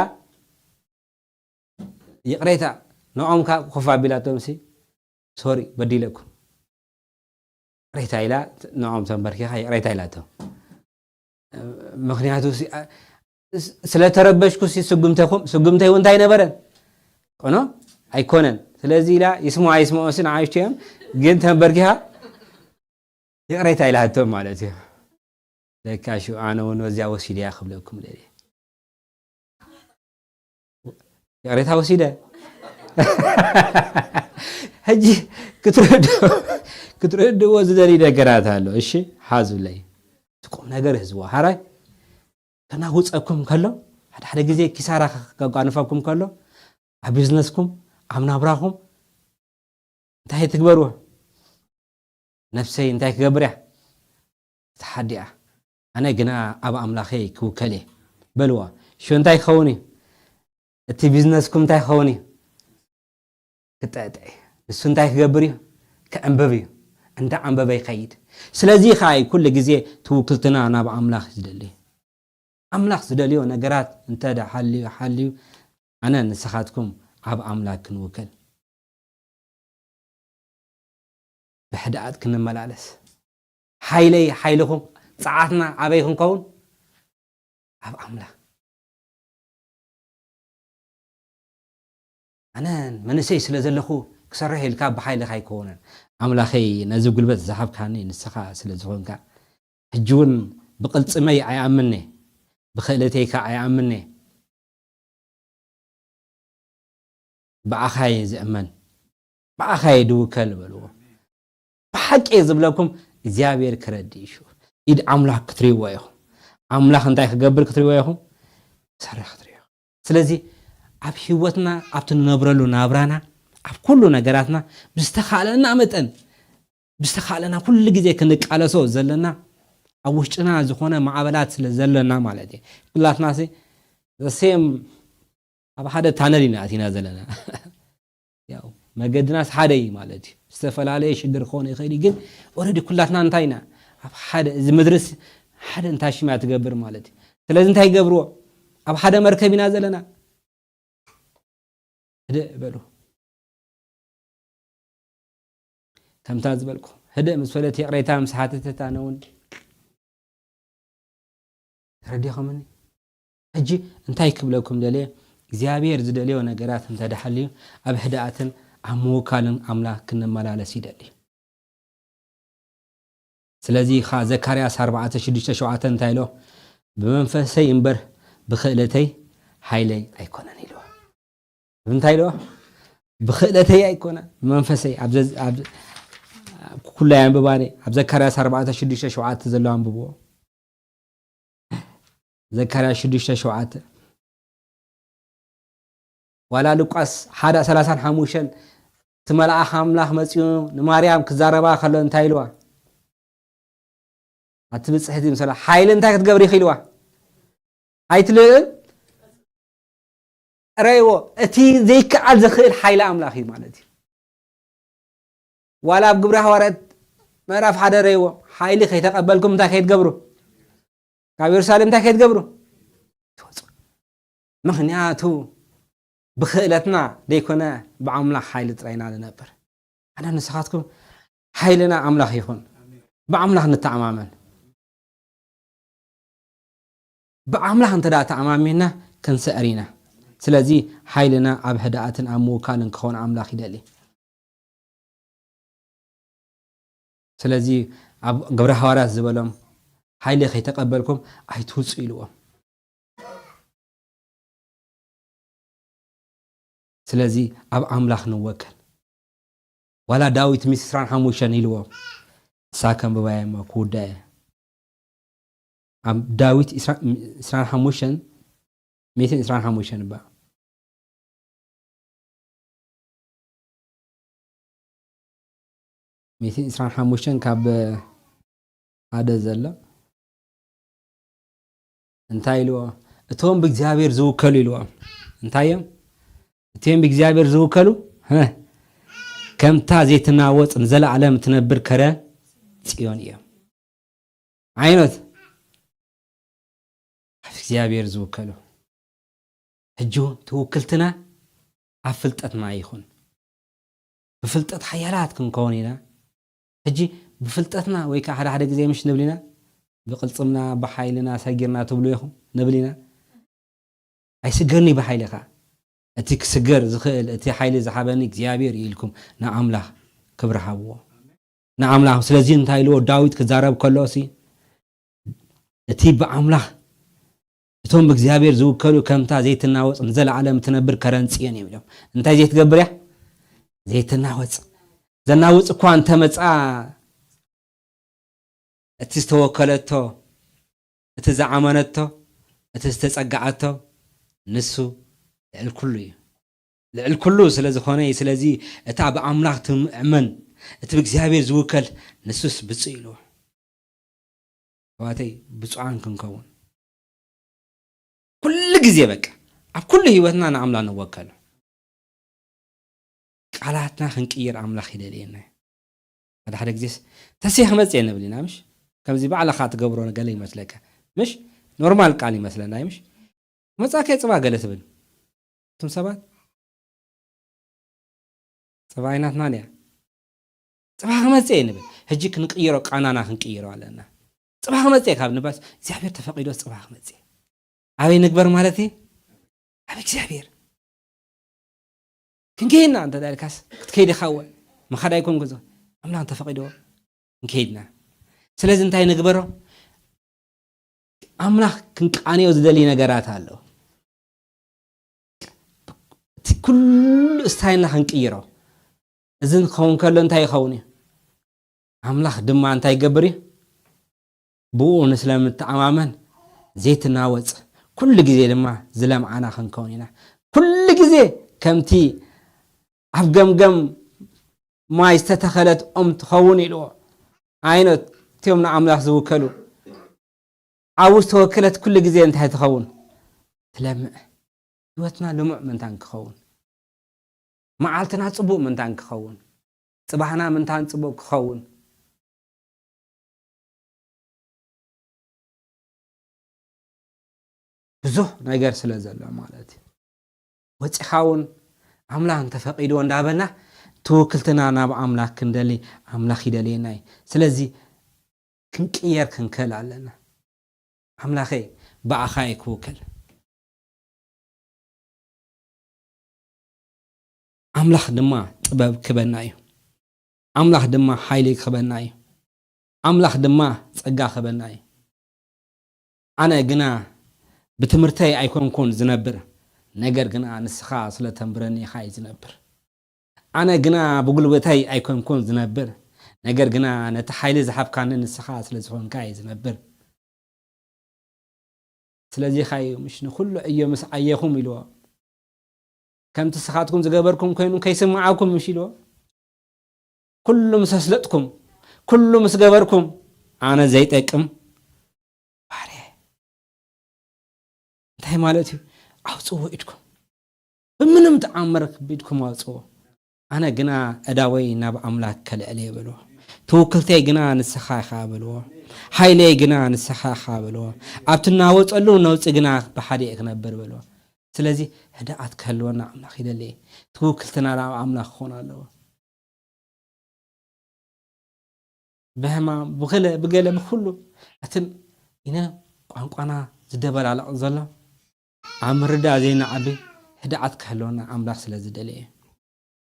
ይቕሬታ፣ ንዖም ከ ኮፍ ኣቢላቶም ሲ፣ ሶሪ፣ በዲለኩም። ይቕሬታ ኢላ፣ ንዖም ተንበርኪኻ ይቕሬታ ኢላቶም። ምኽንያቱ ሲ-፣ ስ-፣ ስለ ተረበሽኩ ሲ፣ ስጉምተይኩም፣ ስጉምተይ እውን እንታይ ነበረን? ቅኖ ኣይኮነን። ስለዚ ኢላ፣ ይስምዑ ኣይስምዑ ሲ፣ ንዓይ ሽትዮም፣ ግን ተንበርኪኻ ይቕሬታ ኢላቶም ማለት እዩ። ለካ ሽዑ ኣነ እውን በዚያ ወሲደያ ክብለኩም ደልየ። ይቕሬታ ወሲደ። ሕጂ ክትርድኡ፣ ክትርድእዎ ዝደሊ ነገራት ኣሎ። እሺ፣ ሓዙለይ። እቲ ቁም ነገር ህዝቦ። ሓራይ፣ ከናውጸኩም ከሎ፣ ሓደ ሓደ ግዜ ኪሳራ ከጓንፈኩም ከሎ፣ ኣብ ቢዝነስኩም፣ ኣብ ናብራኹም፣ እንታይ ትግበርዎ? ነፍሰይ እንታይ ክገብር እያ? ትሓዲ እያ። ኣነ ግና ኣብ ኣምላኸይ ክውከል እየ በልዋ። ሽዑ እንታይ ክኸውን እዩ? እቲ ቢዝነስኩም እንታይ ክኸውን እዩ? ክጥዕጥዕ እዩ። ንሱ እንታይ ክገብር እዩ? ክዕንብብ እዩ። እንዳ ዓንበበ ይኸይድ። ስለዚ ኸኣ እዩ ኩሉ ግዜ ትውክልትና ናብ ኣምላኽ ዝደሊ። ኣምላኽ ዝደልዮ ነገራት እንተ ደኣ ሓልዩ፣ ሓልዩ፣ ኣነ ንስኻትኩም ኣብ ኣምላኽ ክንውከል፣ ብሕድኣት ክንመላለስ፣ ሓይለይ ሓይልኹም፣ ጸዓትና ኣበይ ክንከውን? ኣብ ኣምላኽ። ኣነ መንእሰይ ስለ ዘለኹ ክሰርሕ ኢልካ ብሓይልኻ ኣይኮነን። ኣምላኸይ፣ ነዚ ጉልበት ዝሃብካኒ ንስኻ ስለ ዝኾንካ፣ ሕጂ እውን ብቕልጽመይ ኣይኣምን'የ፣ ብኽእለተይ ከኣ ኣይኣምን'የ። ብኣኻ እየ ዝእመን፣ ብኣኻ እየ ድውከል በልዎ። ብሓቂ እየ ዝብለኩም፣ እግዚኣብሔር ክረድእ እዩ። ኢድ ኣምላኽ ክትርእይዎ ኢኹም። ኣምላኽ እንታይ ክገብር ክትርእይዎ ኢኹም? ክሰርሕ ክትርእይዎ። ስለዚ ኣብ ህይወትና፣ ኣብቲ ንነብረሉ ናብራና፣ ኣብ ኩሉ ነገራትና ብዝተኻእለና መጠን፣ ብዝተኻእለና ኩሉ ግዜ ክንቃለሶ ዘለና፣ ኣብ ውሽጥና ዝኾነ ማዕበላት ስለ ዘለና ማለት እዩ። ኩላትናሲ the same ኣብ ሓደ ታነል ኢና ኣቲና ዘለና። ያው መገድናስ ሓደ እዩ ማለት እዩ። ዝተፈላለየ ሽግር ክኾን ይኽእል እዩ፣ ግን ኦልሬዲ ኩላትና እንታይ ኢና? ኣብ ሓደ፣ እዚ ምድርስ ሓደ እንታይ ሽም እያ ትገብር ማለት እዩ። ስለዚ እንታይ ይገብርዎ? ኣብ ሓደ መርከብ ኢና ዘለና። ህድእ በሉ። ከምታ ዝበልኩ፣ ህድእ ምስ በለት፣ ይቕሬታ ምስ ሓተተት፣ ኣነ እውን ተረዲኹምኒ? ሕጂ እንታይ ክብለኩም ደልየ? እግዚኣብሔር ዝደልዮ ነገራት እንተ ደሓልዩ፣ ኣብ ህድኣትን ኣብ ምውካልን ኣምላኽ ክንመላለስ ይደሊ። ስለዚ ኸኣ ዘካርያስ ኣርባዕተ ሽዱሽተ ሸውዓተ እንታይ ኢሎ? "ብመንፈሰይ እምበር ብኽእለተይ ሓይለይ ኣይኮነን" ኢልዎ። እንታይ ኢልዎ? "ብኽእለተይ ኣይኮነ፣ ብመንፈሰይ።" ኣብ ዘ-፣ ኣብ፣ ኣብ ኩላይ ኣንብባኒ፣ ኣብ ዘካርያስ ኣርባዕተ ሽዱሽተ ሸውዓተ ዘሎ ኣንብብዎ። ዘካርያስ ሽዱሽተ ሸውዓተ። ዋላ ሉቃስ ሓደ ሰላሳን ሓሙሽተን፣ እቲ መልኣኽ ኣምላኽ መጺኡ ንማርያም ክዛረባ ከሎ እንታይ ኢልዋ? ኣቲ ብጽሕቲ ምሰላ፣ ሓይሊ እንታይ ክትገብሪ ኢኺ ኢልዋ? ኣይትልእን? ረይዎ፣ እቲ ዘይከኣል ዝኽእል ሓይሊ ኣምላኽ እዩ ማለት እዩ። ዋላ ኣብ ግብሪ ሃዋርያት ምዕራፍ ሓደ ረይዎ፣ ሓይሊ ከይተቐበልኩም እንታይ ከይትገብሩ? ካብ የሩሳሌም እንታይ ከይትገብሩ? ትወጹ። ምኽንያቱ ብኽእለትና ደይኮነ ብኣምላኽ ሓይሊ ጥራይ ኢና ንነብር። ኣነ ንስኻትኩም ሓይልና ኣምላኽ ይኹን። ብኣምላኽ ንተኣማመን። ብኣምላኽ እንተ ደኣ ተኣማሚንና ክንስዕር ኢና። ስለዚ ሓይልና ኣብ ህድኣትን ኣብ ምውካልን ክኸውን ኣምላኽ ይደሊ። ስለዚ ኣብ ግብረ ሃዋርያት ዝበሎም፣ "ሓይሊ ከይተቐበልኩም ኣይትውጹ" ኢልዎም። ስለዚ ኣብ ኣምላኽ ንወከል። ዋላ ዳዊት ምስ ዕስራን ሓሙሽተን ኢልዎ፣ እሳ ከንብባየ እሞ ክውዳእ እየ። ኣብ ዳዊት ዕስራ፣ ዕስራን ሓሙሽተን፣ ሚእትን ዕስራን ሓሙሽተን እባ። ሚእትን ዕስራን ሓሙሽተን ካብ ሓደ ዘሎ። እንታይ ኢልዎ? "እቶም ብእግዚኣብሔር ዝውከሉ" ኢልዎም። እንታይ እዮም? "እቶም ብእግዚኣብሔር ዝውከሉ፣ ህ፣ ከምታ ዘይትናወጽ ንዘለዓለም እትነብር ከረን ጽዮን እዮም።" ዓይነት ኣብ እግዚኣብሔር ዝውከሉ። ሕጂ እውን ትውክልትና ኣብ ፍልጠትና ይኹን። ብፍልጠት ሓያላት ክንከውን ኢና። ሕጂ ብፍልጠትና ወይ ከዓ ሓደ ሓደ ግዜ ምሽ ንብል ኢና፣ ብቕልጽምና፣ ብሓይልና ሰጊርና ትብሉ ኢኹም ንብል ኢና። ኣይስገርኒ ብሓይልኻ። እቲ ክስገር ዝኽእል፣ እቲ ሓይሊ ዝሃበኒ እግዚኣብሔር እዩ ኢልኩም ንኣምላኽ ክብሪ ሃብዎ። ንኣምላኽ። ስለዚ እንታይ ኢልዎ ዳዊት ክዛረብ ከሎ ሲ፣ እቲ ብኣምላኽ፣ እቶም ብእግዚኣብሔር ዝውከሉ ከምታ ዘይትናወጽ ንዘለዓለም ትነብር ከረን ጽዮን እዮም ኢሎም። እንታይ ዘይትገብር እያ? ዘይትናወጽ። ዘናውጽ እኳ እንተመጻ፣ እቲ ዝተወከለቶ፣ እቲ ዝኣመነቶ፣ እቲ ዝተጸግዓቶ፣ ንሱ ልዕል ኩሉ እዩ። ልዕል ኩሉ ስለ ዝኾነ እዩ። ስለዚ እታ ብኣምላኽ ትእመን፣ እቲ ብእግዚኣብሔር ዝውከል፣ ንሱስ ብፁዕ ኢልዎ። ኣሕዋተይ፣ ብፁዓን ክንከውን ኩሉ ግዜ፣ በቃ፣ ኣብ ኩሉ ህይወትና ንኣምላኽ ንወከሉ። ቃላትና ክንቅይር ኣምላኽ ይደልየና እዩ። ሓደ ሓደ ግዜስ፣ "ተሴ ክመጽእ እየ" ንብል ኢና፣ ምሽ? ከምዚ ባዕልኻ ትገብሮ ገለ ይመስለካ፣ ምሽ? ኖርማል ቃል ይመስለና እዩ፣ ምሽ? መጻከ ጽባ ገለ ትብል። እቶም ሰባት ጽባ ኣይናትናን እያ። ጽባ ክመጽእ እየ ንብል። ሕጂ ክንቅይሮ፣ ቃናና ክንቅይሮ ኣለና። ጽባ ክመጽእ እየ ካብ ንባስ፣ እግዚኣብሔር ተፈቒዶ ጽባ ክመጽእ እየ። ኣበይ ንግበር ማለት እዩ? ኣብ እግዚኣብሔር። ክንከይድና እንተ ዳልካስ፣ ክትከይድ ኢኻ እወ። ምኻድ ኣይኮን ጉዞ። ኣምላኽ እንተፈቒዶ ክንከይድና። ስለዚ እንታይ ንግበሮ? ኣምላኽ ክንቃንዮ ዝደሊ ነገራት ኣሎ። እቲ ኩሉ ስታይልና ክንቅይሮ። እዚ ክኸውን ከሎ እንታይ ይኸውን እዩ? ኣምላኽ ድማ እንታይ ይገብር እዩ? ብኡ ንስለ ምተኣማመን ዘይትናወጽ፣ ኩሉ ግዜ ድማ ዝለምዓና ክንከውን ኢና። ኩሉ ግዜ ከምቲ ኣብ ገምገም ማይ ዝተተኸለት ኦም ትኸውን ኢልዎ። ኣይኖት እቲኦም ንኣምላኽ ዝውከሉ። ኣብኡ ዝተወከለት ኩሉ ግዜ እንታይ ትኸውን? ትለምዕ። ህይወትና ልሙዕ ምንታን ክኸውን፣ መዓልትና ጽቡቕ ምንታን ክኸውን፣ ጽባሕና ምንታን ጽቡቕ ክኸውን፣ ብዙሕ ነገር ስለ ዘሎ ማለት እዩ። ወጺኻ እውን ኣምላኽ እንተፈቒድዎ እንዳበልና ትውክልትና ናብ ኣምላኽ ክንደሊ ኣምላኽ ይደልየና እዩ። ስለዚ ክንቅየር ክንክእል ኣለና። ኣምላኸይ ብኣኻ እየ ክውከል። ኣምላኽ ድማ ጥበብ ክበና እዩ። ኣምላኽ ድማ ሓይሊ ክበና እዩ። ኣምላኽ ድማ ጸጋ ክበና እዩ። ኣነ ግና ብትምህርተይ ኣይኮንኩን ዝነብር፣ ነገር ግና ንስኻ ስለ ተንብረኒ ኢኻ እየ ዝነብር። ኣነ ግና ብጉልበተይ ኣይኮንኩን ዝነብር፣ ነገር ግና ነቲ ሓይሊ ዝሃብካኒ ንስኻ ስለ ዝኾንካ እየ ዝነብር። ስለዚ ኢኻ እዩ ምሽ ንኹሉ ዕዮ ምስ ዓየኹም ኢልዎ። ከምቲ ንስኻትኩም ዝገበርኩም ኮይኑ ከይስምዓኩም ምሽ ኢልዎ። ኩሉ ምስ ኣስለጥኩም፣ ኩሉ ምስ ገበርኩም፣ ኣነ ዘይጠቅም ባርያ። እንታይ ማለት እዩ? ኣውጽዎ ኢድኩም። ብምንም ተኣምር ኢድኩም ኣውጽዎ። ኣነ ግና ዕዳወይ ናብ ኣምላኽ ከልዕል እየ በልዎ። ትውክልተይ ግና ንስኻ ኢኻ በልዎ። ሓይለይ ግና ንስኻ ኢኻ በልዎ። ኣብ ትናወጸሉ ነውጺ ግና ብሓደ እየ ክነብር በልዎ። ስለዚ ህድኣት ክህልወና ኣምላኽ ይደሊ። ትውክልትና ናብ ኣምላኽ ክኾን ኣለዎ። ብሕማም፣ ብኽለ፣ ብገለ፣ ብኹሉ እቲ ኢነ ቋንቋና ዝደበላለቕ ዘሎ ኣብ ምርዳእ ዘይንዓቢ ህድኣት ክህልወና ኣምላኽ ስለ ዝደለየ እዩ።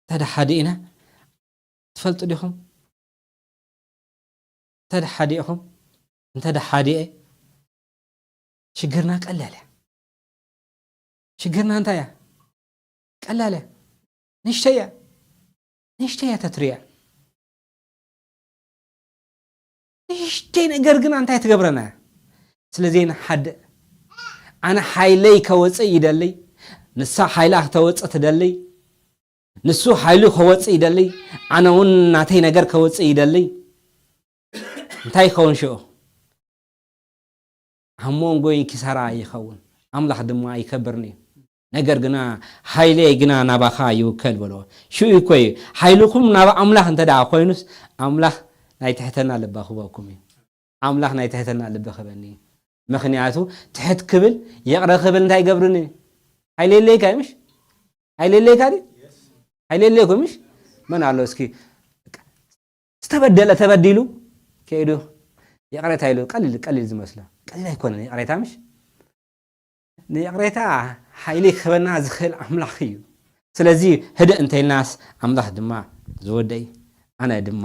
እንተ ደሓዲእና ትፈልጡ ዲኹም? እንተ ደሓዲእኹም? እንተ ደሓዲኤ ሽግርና ቀላል እያ። ሽግርና እንታይ እያ? ቀላል እያ። ንእሽተይ እያ። ንእሽተይ እያ ተትርያ። ንእሽተይ ነገር ግን እንታይ ትገብረና እያ? ስለ ዘይንሓድእ። ኣነ ሓይለይ ከወፅእ ይደልይ። ንሳ ሓይላ ክተወፅእ ትደልይ። ንሱ ሓይሉ ከወፅእ ይደልይ። ኣነ እውን ናተይ ነገር ከወፅእ ይደልይ። እንታይ ይኸውን ሽዑ? ኣብ መንጎይ ኪሳራ ይኸውን፣ ኣምላኽ ድማ ይከብርኒ እዩ። ነገር ግና ሓይለይ ግና ናባኻ ይውከል በልዎ። ሽኡ እኮ እዩ። ሓይልኹም ናብ ኣምላኽ እንተ ደኣ ኮይኑስ፣ ኣምላኽ ናይ ትሕተና ልቢ ክህበኩም እዩ። ኣምላኽ ናይ ትሕተና ልቢ ክህበኒ እዩ። ምኽንያቱ ትሕት ክብል፣ ይቕረ ክብል እንታይ ይገብርኒ እዩ? ሓይሊ የለይካ እዩ፣ ምሽ? ሓይሊ የለይካ ድዩ? ሓይሊ የለይኩም፣ ምሽ? መን ኣሎ እስኪ ዝተበደለ ተበዲሉ ከይዱ ይቕሬታ ኢሉ ቀሊል ቀሊል ዝመስሎ። ቀሊል ኣይኮነን ይቕሬታ፣ ምሽ? ንይቕሬታ ሓይሊ ክህበና ዝኽእል ኣምላኽ እዩ። ስለዚ ህድእ እንተኢልናስ ኣምላኽ ድማ ዝወደይ፣ ኣነ ድማ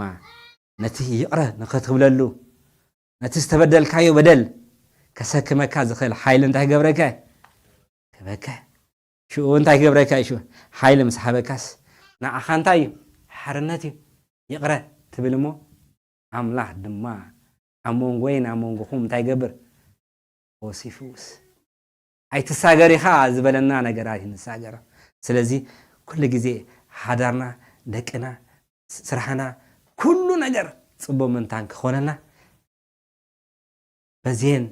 ነቲ ይቕረ ንኽትብለሉ፣ ነቲ ዝተበደልካዮ በደል ከሰክመካ ዝኽእል ሓይሊ እንታይ ክገብረካ? ክህበካ። ሽኡ እንታይ ክገብረካ እዩ? ሽኡ ሓይሊ ምስ ሓበካስ ንዓኻ እንታይ እዩ? ሓርነት እዩ። ይቕረ ትብል እሞ ኣምላኽ ድማ ኣብ መንጎይን ኣብ መንጎኹም እንታይ ይገብር? ወሲፉስ። ኣይትሳገር ኢኻ ዝበለና ነገራት እዩ ንሳገር። ስለዚ ኩሉ ግዜ ሓዳርና፣ ደቅና፣ ስራሕና፣ ኩሉ ነገር ጽቡቕ ምንታን ክኾነልና በዚየን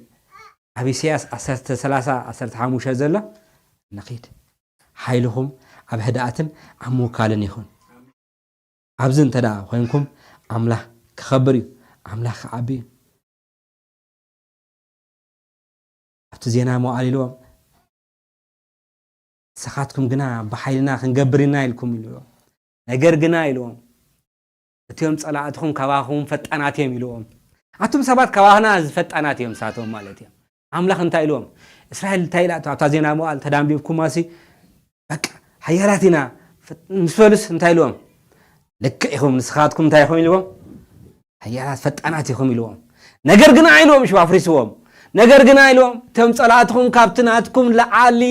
ኣብ ኢሳያስ ዓሰርተ ሰላሳ ዓሰርተ ሓሙሽተ ዘሎ ንኺድ። ሓይልኹም ኣብ ህድኣትን ኣብ ምውካልን ይኹን። ኣብዚ እንተ ደኣ ኮይንኩም ኣምላኽ ክኸብር እዩ፣ ኣምላኽ ክዓቢ እዩ። እቲ ዜና መዋዕል ኢልዎም፣ ንስኻትኩም ግና ብሓይልና ክንገብር ኢና ኢልኩም ኢልዎም። ነገር ግና ኢልዎም፣ እቲኦም ጸላእትኹም ካባኹም ፈጣናት እዮም ኢልዎም። ኣቱም ሰባት ካባና ዝፈጣናት እዮም ሳቶም ማለት እዮም። ኣምላኽ እንታይ ኢልዎም? እስራኤል እንታይ ኢላ ኣብታ ዜና መዋዕል ተዳንቢብኩማሲ በቃ ሓያላት ኢና ምስ በሉስ እንታይ ኢልዎም? ልክዕ ኢኹም፣ ንስኻትኩም እንታይ ኢኹም ኢልዎም? ሓያላት ፈጣናት ኢኹም ኢልዎም። ነገር ግን ኣይልዎም ሽባ ኣፍሪስዎም። ነገር ግን ኣይልዎም፣ እቶም ጸላእትኹም ካብቲ ናትኩም ለዓሊ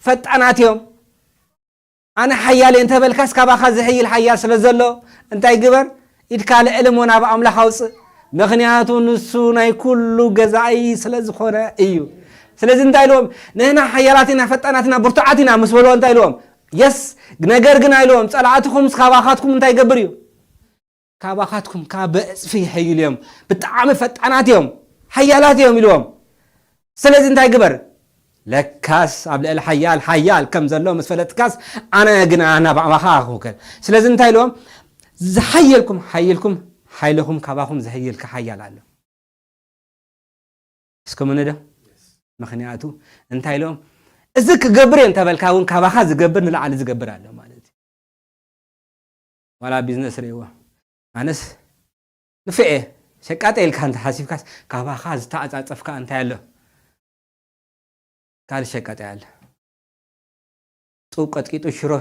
ፈጣናት እዮም። ኣነ ሓያል እየ እንተበልካስ ካባኻ ዝሕይል ሓያል ስለ ዘሎ እንታይ ግበር? ኢድካ ልዕል እሞ ናብ ኣምላኽ ኣውፅእ፣ ምኽንያቱ ንሱ ናይ ኩሉ ገዛኢ ስለ ዝኾነ እዩ። ስለዚ እንታይ ኢልዎም? ንሕና ሓያላት ኢና፣ ፈጣናት ኢና፣ ብርቱዓት ኢና ምስ በልዎ እንታይ ኢልዎም? የስ። ነገር ግን ኣይልዎም፣ ጸላእትኹም ካባኻትኩም እንታይ ይገብር እዩ? ካባኻትኩም ካብ ብእፅፊ ይሕይሉ እዮም፣ ብጣዕሚ ፈጣናት እዮም፣ ሓያላት እዮም ኢልዎም። ስለዚ እንታይ ግበር? ለካስ ኣብ ልዕሊ ሓያል ሓያል ከም ዘሎ ምስ ፈለጥካስ ኣነ ግና ናብ ኣባኻ ክውከል። ስለዚ እንታይ ኢልዎም? ዝሓየልኩም ሓይልኩም፣ ሓይልኩም ካባኹም ዝሕይል ሓያል ኣሎ። እስከ ምንዶ? ምኽንያቱ እንታይ ኢሎም? እዚ ክገብር እየ እንተበልካ እውን ካባኻ ዝገብር ንላዕሊ ዝገብር ኣሎ ማለት እዩ። ዋላ ቢዝነስ ርእይዎ። ኣነስ ንፍዕ እየ ሸቃጠ ኢልካ እንተ ሓሲብካስ ካባኻ ዝተዓጻጸፍካ እንታይ ኣሎ? ካልእ ሸቃጣይ ኣሎ። ጡብ ቀጥቂጡ ሽሮ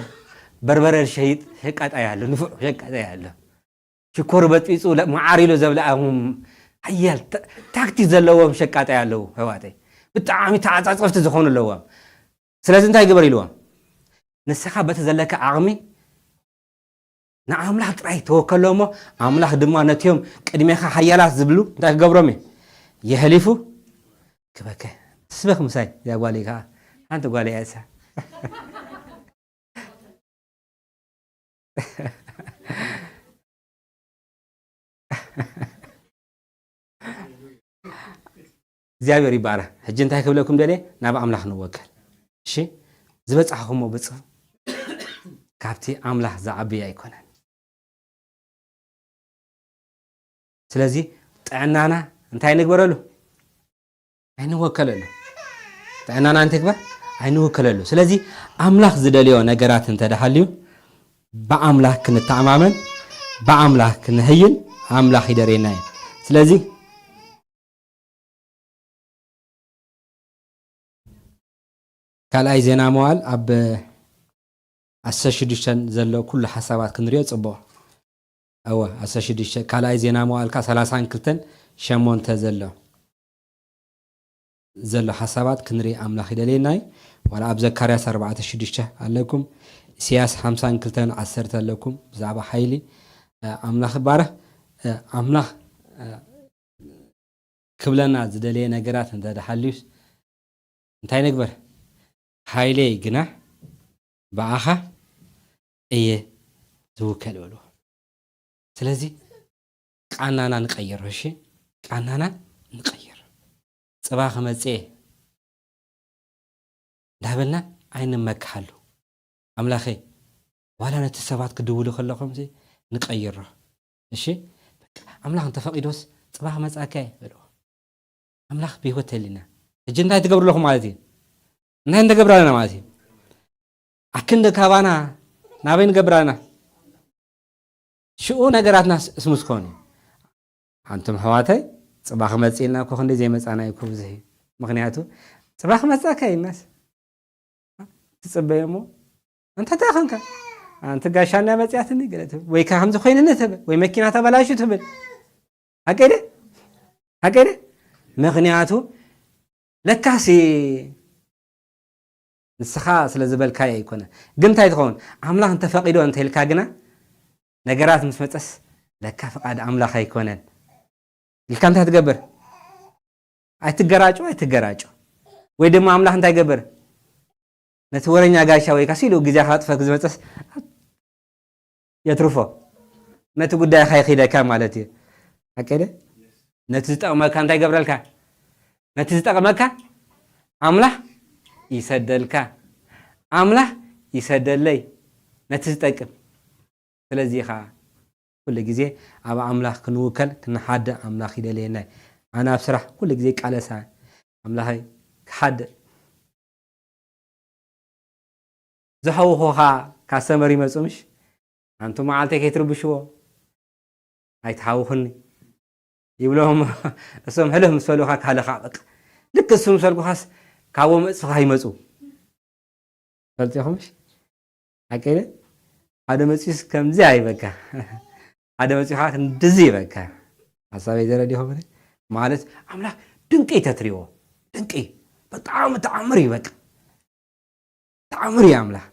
በርበረ ዝሸይጥ ሸቃጣይ ኣሎ። ንፉዕ ሸቃጣይ ኣሎ። ሽኮር በጥቢጹ ለ-፣ መዓር ኢሉ ዘብልኣኹም ሓያል ታ-፣ ታክቲክ ዘለዎም ሸቃጣይ ኣለዉ ኣሕዋተይ። ብጣዕሚ ተዓጻጸፍቲ ዝኾኑ ኣለዎም። ስለዚ እንታይ ግበር ኢልዎም? ንስኻ በቲ ዘለካ ዓቕሚ ንኣምላኽ ጥራይ ተወከሎ እሞ ኣምላኽ ድማ ነቲኦም ቅድሜኻ ሓያላት ዝብሉ እንታይ ክገብሮም እዩ? የሕሊፉ ክበከ። ትስበኽ ምሳይ እዛ ጓለይ ከዓ ሓንቲ ጓለይ እያ እሳ። እግዚኣብሔር ይባረክ። ሕጂ እንታይ ክብለኩም ደልየ? ናብ ኣምላኽ ንወከል። እሺ ዝበጻሕኹሞ ብጽሑ፣ ካብቲ ኣምላኽ ዝዓቢ ኣይኮነን። ስለዚ ጥዕናና እንታይ ንግበረሉ? ኣይንወከለሉ። ጥዕናና እንታይ ግበር? ኣይንወከለሉ። ስለዚ ኣምላኽ ዝደልዮ ነገራት እንተደሃልዩ ብኣምላኽ ክንተኣማመን፣ ብኣምላኽ ክንሕይል ኣምላኽ ይደርየና እዩ። ስለዚ ካልኣይ ዜና መዋዕል ኣብ ዓሰርተ ሽዱሽተ ዘሎ ኩሉ ሓሳባት ክንሪኦ ጽቡቕ። እወ፣ ዓሰርተ ሽዱሽተ ካልኣይ ዜና መዋዕልካ ሰላሳን ክልተን ሸሞንተ ዘሎ፣ ዘሎ ሓሳባት ክንርኢ ኣምላኽ ይደልየና እዩ። ዋላ ኣብ ዘካርያስ ኣርባዕተ ሽዱሽተ ኣለኩም፣ ኢሳያስ ሓምሳን ክልተን ዓሰርተ ኣለኩም። ብዛዕባ ሓይሊ፣ እ፣ ኣምላኽ ይባረኽ። እ፣ ኣምላኽ፣ እ፣ ክብለና ዝደለየ ነገራት እንተ ደሓልዩስ እንታይ ንግበር? ሓይለይ ግና ብኣኻ እየ ዝውከል በልዎ። ስለዚ ቃናና ንቀይሮ፣ እሺ? ቃናና ንቀይር። ጽባሕ ክመጽእ እየ እንዳበልና ኣይንመክሓሉ። ኣምላኸይ፣ ዋላ ነቲ ሰባት ክድውሉ ከለኹምሲ ንቀይሮ። እሺ? በቃ፣ ኣምላኽ እንተፈቒዶስ ጽባሕ ክመጽኣካ እየ በልዎ። ኣምላኽ ብህይወት ተሊና። ሕጂ እንታይ ትገብሩ ኣለኹም ማለት እዩ? እንታይ ንገብር ኣለና ማለት እዩ? ኣክንዲ ካባና ናበይ ንገብር ኣለና? ሽኡ ነገራትና ስ-፣ ስሙዝ ክኾን እዩ። ኣንቱም ኣሕዋተይ፣ ጽባሕ ክመጽእ ኢልና እኮ ክንደይ ዘይመጻና እዩ እኮ ብዙሕ እዩ። ምኽንያቱ ጽባሕ ክመጽኣካ እዩ ኢልናስ ትጽበዮ እሞ፣ ኣንታ እንታይ ኾንካ? ኣንቲ ጋሻ እንድያ መጺኣትኒ ገለ ትብል፣ ወይ ከኣ ከምዚ ኮይንኒ ትብል፣ ወይ መኪና ተበላሹ ትብል። ሓቀይ ድየ? ሓቀይ ድየ? ምኽንያቱ ለካሲ ንስኻ ስለ ዝበልካዮ ኣይኮነ። ግን እንታይ ትኸውን? ኣምላኽ እንተፈቒዶ እንተ ኢልካ ግና፣ ነገራት ምስ መጸስ ለካ ፍቓድ ኣምላኽ ኣይኮነን ኢልካ እንታይ ትገብር? ኣይትገራጩ፣ ኣይትገራጩ። ወይ ድማ ኣምላኽ እንታይ ይገብር? ነቲ ወረኛ ጋሻ ወይ ካስ ኢሉ ግዜኻ ክጥፈክ ዝመጸስ የትርፎ። ነቲ ጉዳይኻ ይኺደካ ማለት እዩ። ሓቀይ ድየ? ነቲ ዝጠቕመካ እንታይ ይገብረልካ? ነቲ ዝጠቕመካ ኣምላኽ ይሰደልካ። ኣምላኽ ይሰደለይ ነቲ ዝጠቅም። ስለዚ ኸዓ ኩሉ ግዜ ኣብ ኣምላኽ ክንውከል፣ ክንሓደ ኣምላኽ ይደልየና እዩ። ኣነ ኣብ ስራሕ ኩሉ ግዜ ይቃለሳ፣ ኣምላኸይ ክሓድእ። ዝሓውኹኻ ካስተመር ይመጹ ምሽ? ኣንቱ መዓልተይ ከይትርብሽዎ፣ ኣይትሓውኹኒ ይብሎም። እሶም ሕልፍ ምስ በሉኻ ካለኻ በቃ። ልክ እሱ ምስ በልኩኻስ ካብዎ መጽኻ ይመጹ። ፈልጢኹምሽ? ሓቂ ደ? ሓደ መጺኡስ ከምዚ ኣይበካ። ሓደ መጺኡ ከዓ ክንድዚ ይበካ። ሓሳበይ ተረዲኹም ደ? ማለት ኣምላኽ ድንቂ ተትሪዎ። ድንቂ። በጣም ተኣምር እዩ በቃ። ተኣምር እዩ ኣምላኽ።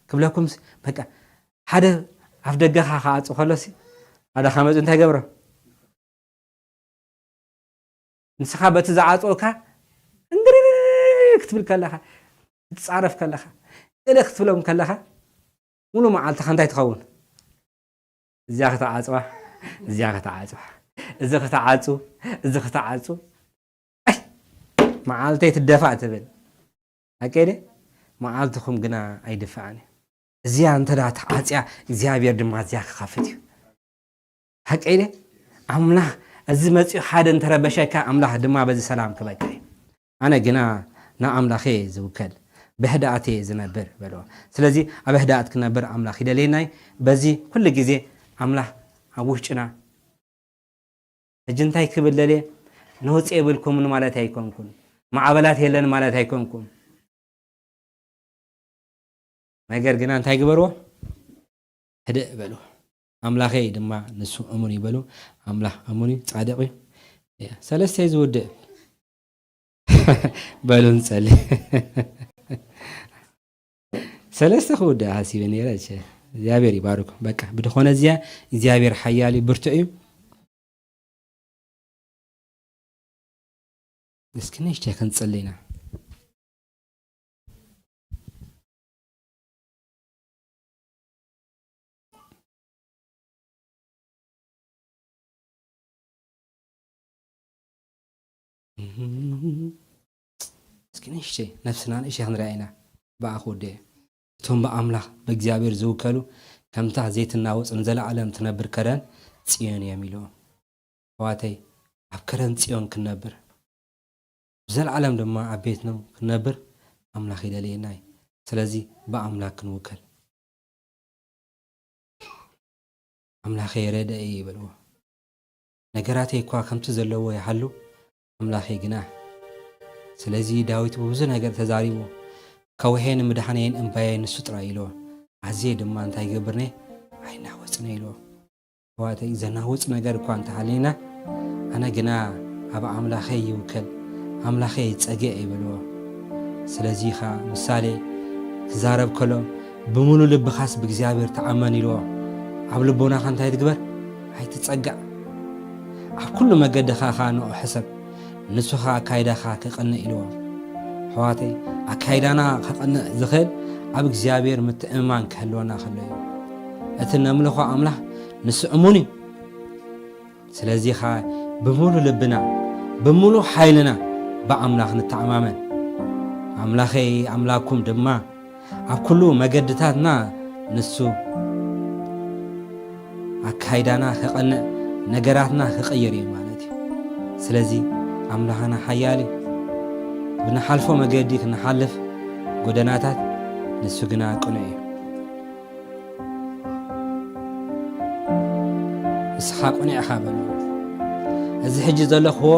ክብለኩምስ በቃ ሓደ ኣፍ ደገኻ ክኣጹ ከሎሲ ሓደ ከመጹ እንታይ ገብሮ? ንስኻ በቲ ዝዓጽወካ እንግርርር ክትብል ከለኻ፣ ክትጻረፍ ከለኻ፣ ገለ ክትብሎም ከለኻ፣ ሙሉ መዓልትኻ እንታይ ትኸውን? እዚኣ ክትዓጽዋ፣ እዚኣ ክትዓጽዋ፣ እዚ ክትዓጹ፣ እዚ ክትዓጹ። ኣይ፣ መዓልተይ ትደፋእ ትብል። ሓቀይ ደ? መዓልትኹም ግና ኣይድፋእን እዩ። እዚኣ እንተ ደኣ ተዓጽያ፣ እግዚኣብሔር ድማ እዚኣ ክኸፍት እዩ። ሓቀይ ደ? ኣምላኽ፣ እዚ መጺኡ ሓደ እንተረበሸካ፣ ኣምላኽ ድማ በዚ ሰላም ክበካ እዩ። ኣነ ግና ንኣምላኸ እየ ዝውከል፣ ብህድኣት እየ ዝነብር በልዎ። ስለዚ ኣብ ህድኣት ክነብር ኣምላኽ ይደልየና እዩ። በዚ ኩሉ ግዜ ኣምላኽ ኣብ ውሽጥና። ሕጂ እንታይ ክብል ደልየ? ነውፂ የብልኩምን ማለት ኣይኮንኩን፣ ማዕበላት የለን ማለት ኣይኮንኩን። ነገር ግና እንታይ ግበርዎ? ህድእ በሉ። ኣምላኸይ ድማ ንሱ እሙን እዩ በሉ። ኣምላኽ እሙን እዩ፣ ጻድቕ እዩ። እያ፣ ሰለስተ እዩ ዝውድእ። በሉ ንጸሊ። ሰለስተ ክውድእ ሓሲበ ነይረ። እሺ፣ እግዚኣብሔር ይባርኩም። በቃ፣ ብድኾነ እዚኣ እግዚኣብሔር ሓያል እዩ፣ ብርቱዕ እዩ። እስኪ ንእሽተይ ክንጽሊ ኢና። እስኪ ንእሽተይ ነፍስና ንእሽተይ ክንርኣ ኢና። ብኣ ክውድእ እዩ። እቶም ብኣምላኽ ብእግዚኣብሔር ዝውከሉ፣ ከምታ ዘይትናወጽ ንዘለኣለም ትነብር ከረን ጽዮን እዮም ኢልዎ። ኣሕዋተይ፣ ኣብ ከረን ጽዮን ክንነብር፣ ብዘለኣለም ድማ ኣብ ቤትኖም ክንነብር ኣምላኽ ይደልየና እዩ። ስለዚ ብኣምላኽ ክንውከል። ኣምላኸይ ረድኤ እዩ በልዎ። ነገራተይ እኳ ከምቲ ዘለዎ ይሃሉ፣ ኣምላኸይ ግና። ስለዚ ዳዊት ብብዙ ነገር ተዛሪቡ፣ ከውሔን ምድሓነይን እምባየ ንሱ ጥራይ ኢልዎ። ኣዝየ ድማ እንታይ ይገብርነ? ኣይናወጽነ ኢልዎ። ኣሕዋተይ፣ ዘናውጽ ነገር እኳ እንተሃልዩና፣ ኣነ ግና ኣብ ኣምላኸይ ይውከል፣ ኣምላኸይ ይጸግዕ ይበልዎ። ስለዚ ኸኣ ምሳሌ ክዛረብ ከሎ፣ "ብምሉ ልብኻስ ብእግዚኣብሔር ተኣመን" ኢልዎ። ኣብ ልቦናኻ እንታይ ትግበር? ኣይትጸጋዕ። ኣብ ኩሉ መገድኻ ኸኣ ንዕኡ ሕሰብ፣ ንሱ ኸኣ ኣካይዳኻ ከቐንዕ ኢልዎ። ኣሕዋተይ፣ ኣካይዳና ከቐንዕ ዝኽእል ኣብ እግዚኣብሔር ምትእምማን ክህልወና ከሎ እዩ። እቲ ነምልኾ ኣምላኽ ንሱ እሙን እዩ። ስለዚ ኸኣ ብምሉ ልብና፣ ብምሉ ሓይልና ብኣምላኽ ንተኣማመን። ኣምላኸይ ኣምላክኩም ድማ ኣብ ኩሉ መገድታትና ንሱ ኣካይዳና ከቐንዕ፣ ነገራትና ክቕይር እዩ ማለት እዩ። ስለዚ ኣምላኽና ሓያል እዩ። ብንሓልፎ መገዲ ክንሓልፍ ጎደናታት ንሱ ግና ቅኑዕ እዩ። ንስኻ ቅኑዕ ኢኻ በልዎ። እዚ ሕጂ ዘለኽዎ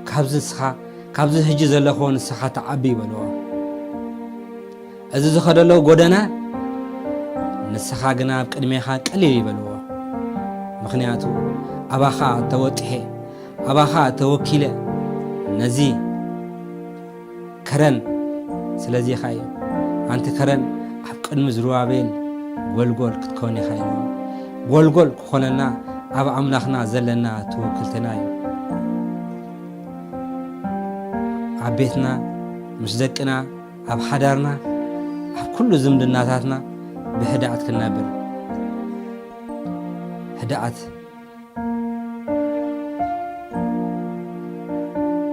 ካብዚ ንስኻ፣ ካብዚ ሕጂ ዘለኽዎ ንስኻ ትዓቢ በልዎ። እዚ ዝኸደሎ ጎደና ንስኻ ግና ኣብ ቅድሜኻ ቀሊል እዩ በልዎ። ምኽንያቱ ኣባኻ ተወጢሐ፣ ኣባኻ ተወኪለ ነዚ ከረን። ስለዚ ኸኣ እዩ፣ ኣንቲ ከረን፣ ኣብ ቅድሚ ዝሩባቤል ጐልጐል ክትኮን ኢኻ ኢልዎ። ጐልጐል ክኾነና ኣብ ኣምላኽና ዘለና ትውክልትና እዩ። ኣብ ቤትና፣ ምስ ደቅና፣ ኣብ ሓዳርና፣ ኣብ ኩሉ ዝምድናታትና ብህድኣት ክንነብር። ህድኣት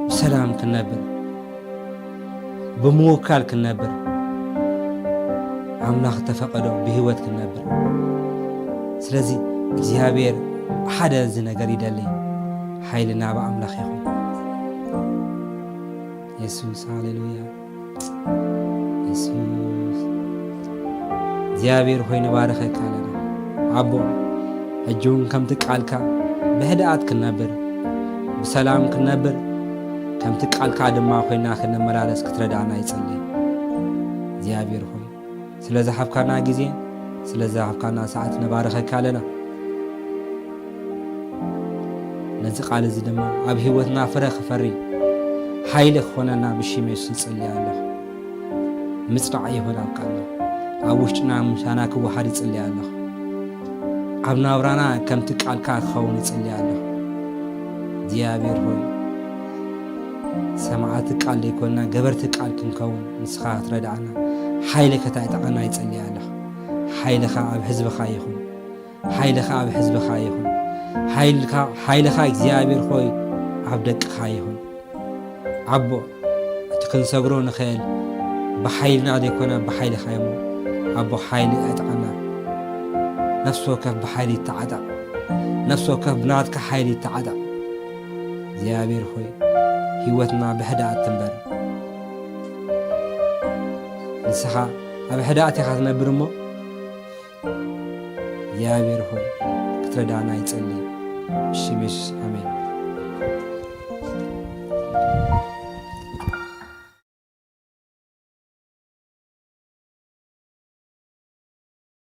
ብሰላም ክንነብር፣ ብምውካል ክንነብር፣ ኣምላኽ ተፈቐዶ ብህይወት ክንነብር። ስለዚ እግዚኣብሔር ሓደ እዚ ነገር ይደሊ። ሓይሊ ናብ ኣምላኽ ይኹን። የሱስ፣ ሃሌሉያ። የሱስ፣ እግዚኣብሔር ሆይ፣ ንባርኸካ ኣለና። ኣቦ፣ ሕጂ እውን ከምቲ ቃልካ ብህድኣት ክንነብር፣ ብሰላም ክንነብር፣ ከምቲ ቃልካ ድማ ኮይና ክንመላለስ ክትረዳእና ይጸልይ። እግዚኣብሔር ሆይ፣ ስለ ዝሃብካና ግዜ፣ ስለ ዝሃብካና ሰዓት ንባርኸካ ኣለና። ነዚ ቃል እዚ ድማ ኣብ ህይወትና ፍረ ክፈሪ፣ ሓይሊ ክኾነና ብሽም የሱስ ይጽሊ ኣለኹ። ምጽናዕ ይኹን ኣብ ቃልና፣ ኣብ ውሽጥና ምሻና ክወሃድ ይጽሊ ኣለኹ። ኣብ ናብራና ከምቲ ቃልካ ክኸውን ይጽሊ ኣለኹ። እግዚኣብሔር ሆይ፣ ሰማዕቲ ቃል ዘይኮንና ገበርቲ ቃል ክንከውን ንስኻ ክትረድኣና፣ ሓይሊ ከተዕጥቐና ይጽሊ ኣለኹ። ሓይልኻ ኣብ ህዝብኻ ይኹን። ሓይልኻ ኣብ ህዝብኻ ይኹን። ሓይልካ፣ ሓይልኻ እግዚኣብሔር ሆይ ኣብ ደቅኻ ይኹን። ኣቦ፣ እቲ ክንሰግሮ ንኽእል ብሓይልና ዘይኮነ ብሓይልኻ እሞ፣ ኣቦ፣ ሓይሊ ኣዕጥቐና። ነፍሲ ወከፍ ብሓይሊ ይተዓጠቕ። ነፍሲ ወከፍ ብናትካ ሓይሊ ይተዓጠቕ። እግዚኣብሔር ሆይ፣ ህይወትና ብሕድኣት ትንበር። ንስኻ ኣብ ሕድኣት ኢኻ ትነብር እሞ፣ እግዚኣብሔር ሆይ፣ ክትረዳና ይጸሊ። ብሽም የሱስ፣ ኣሜን።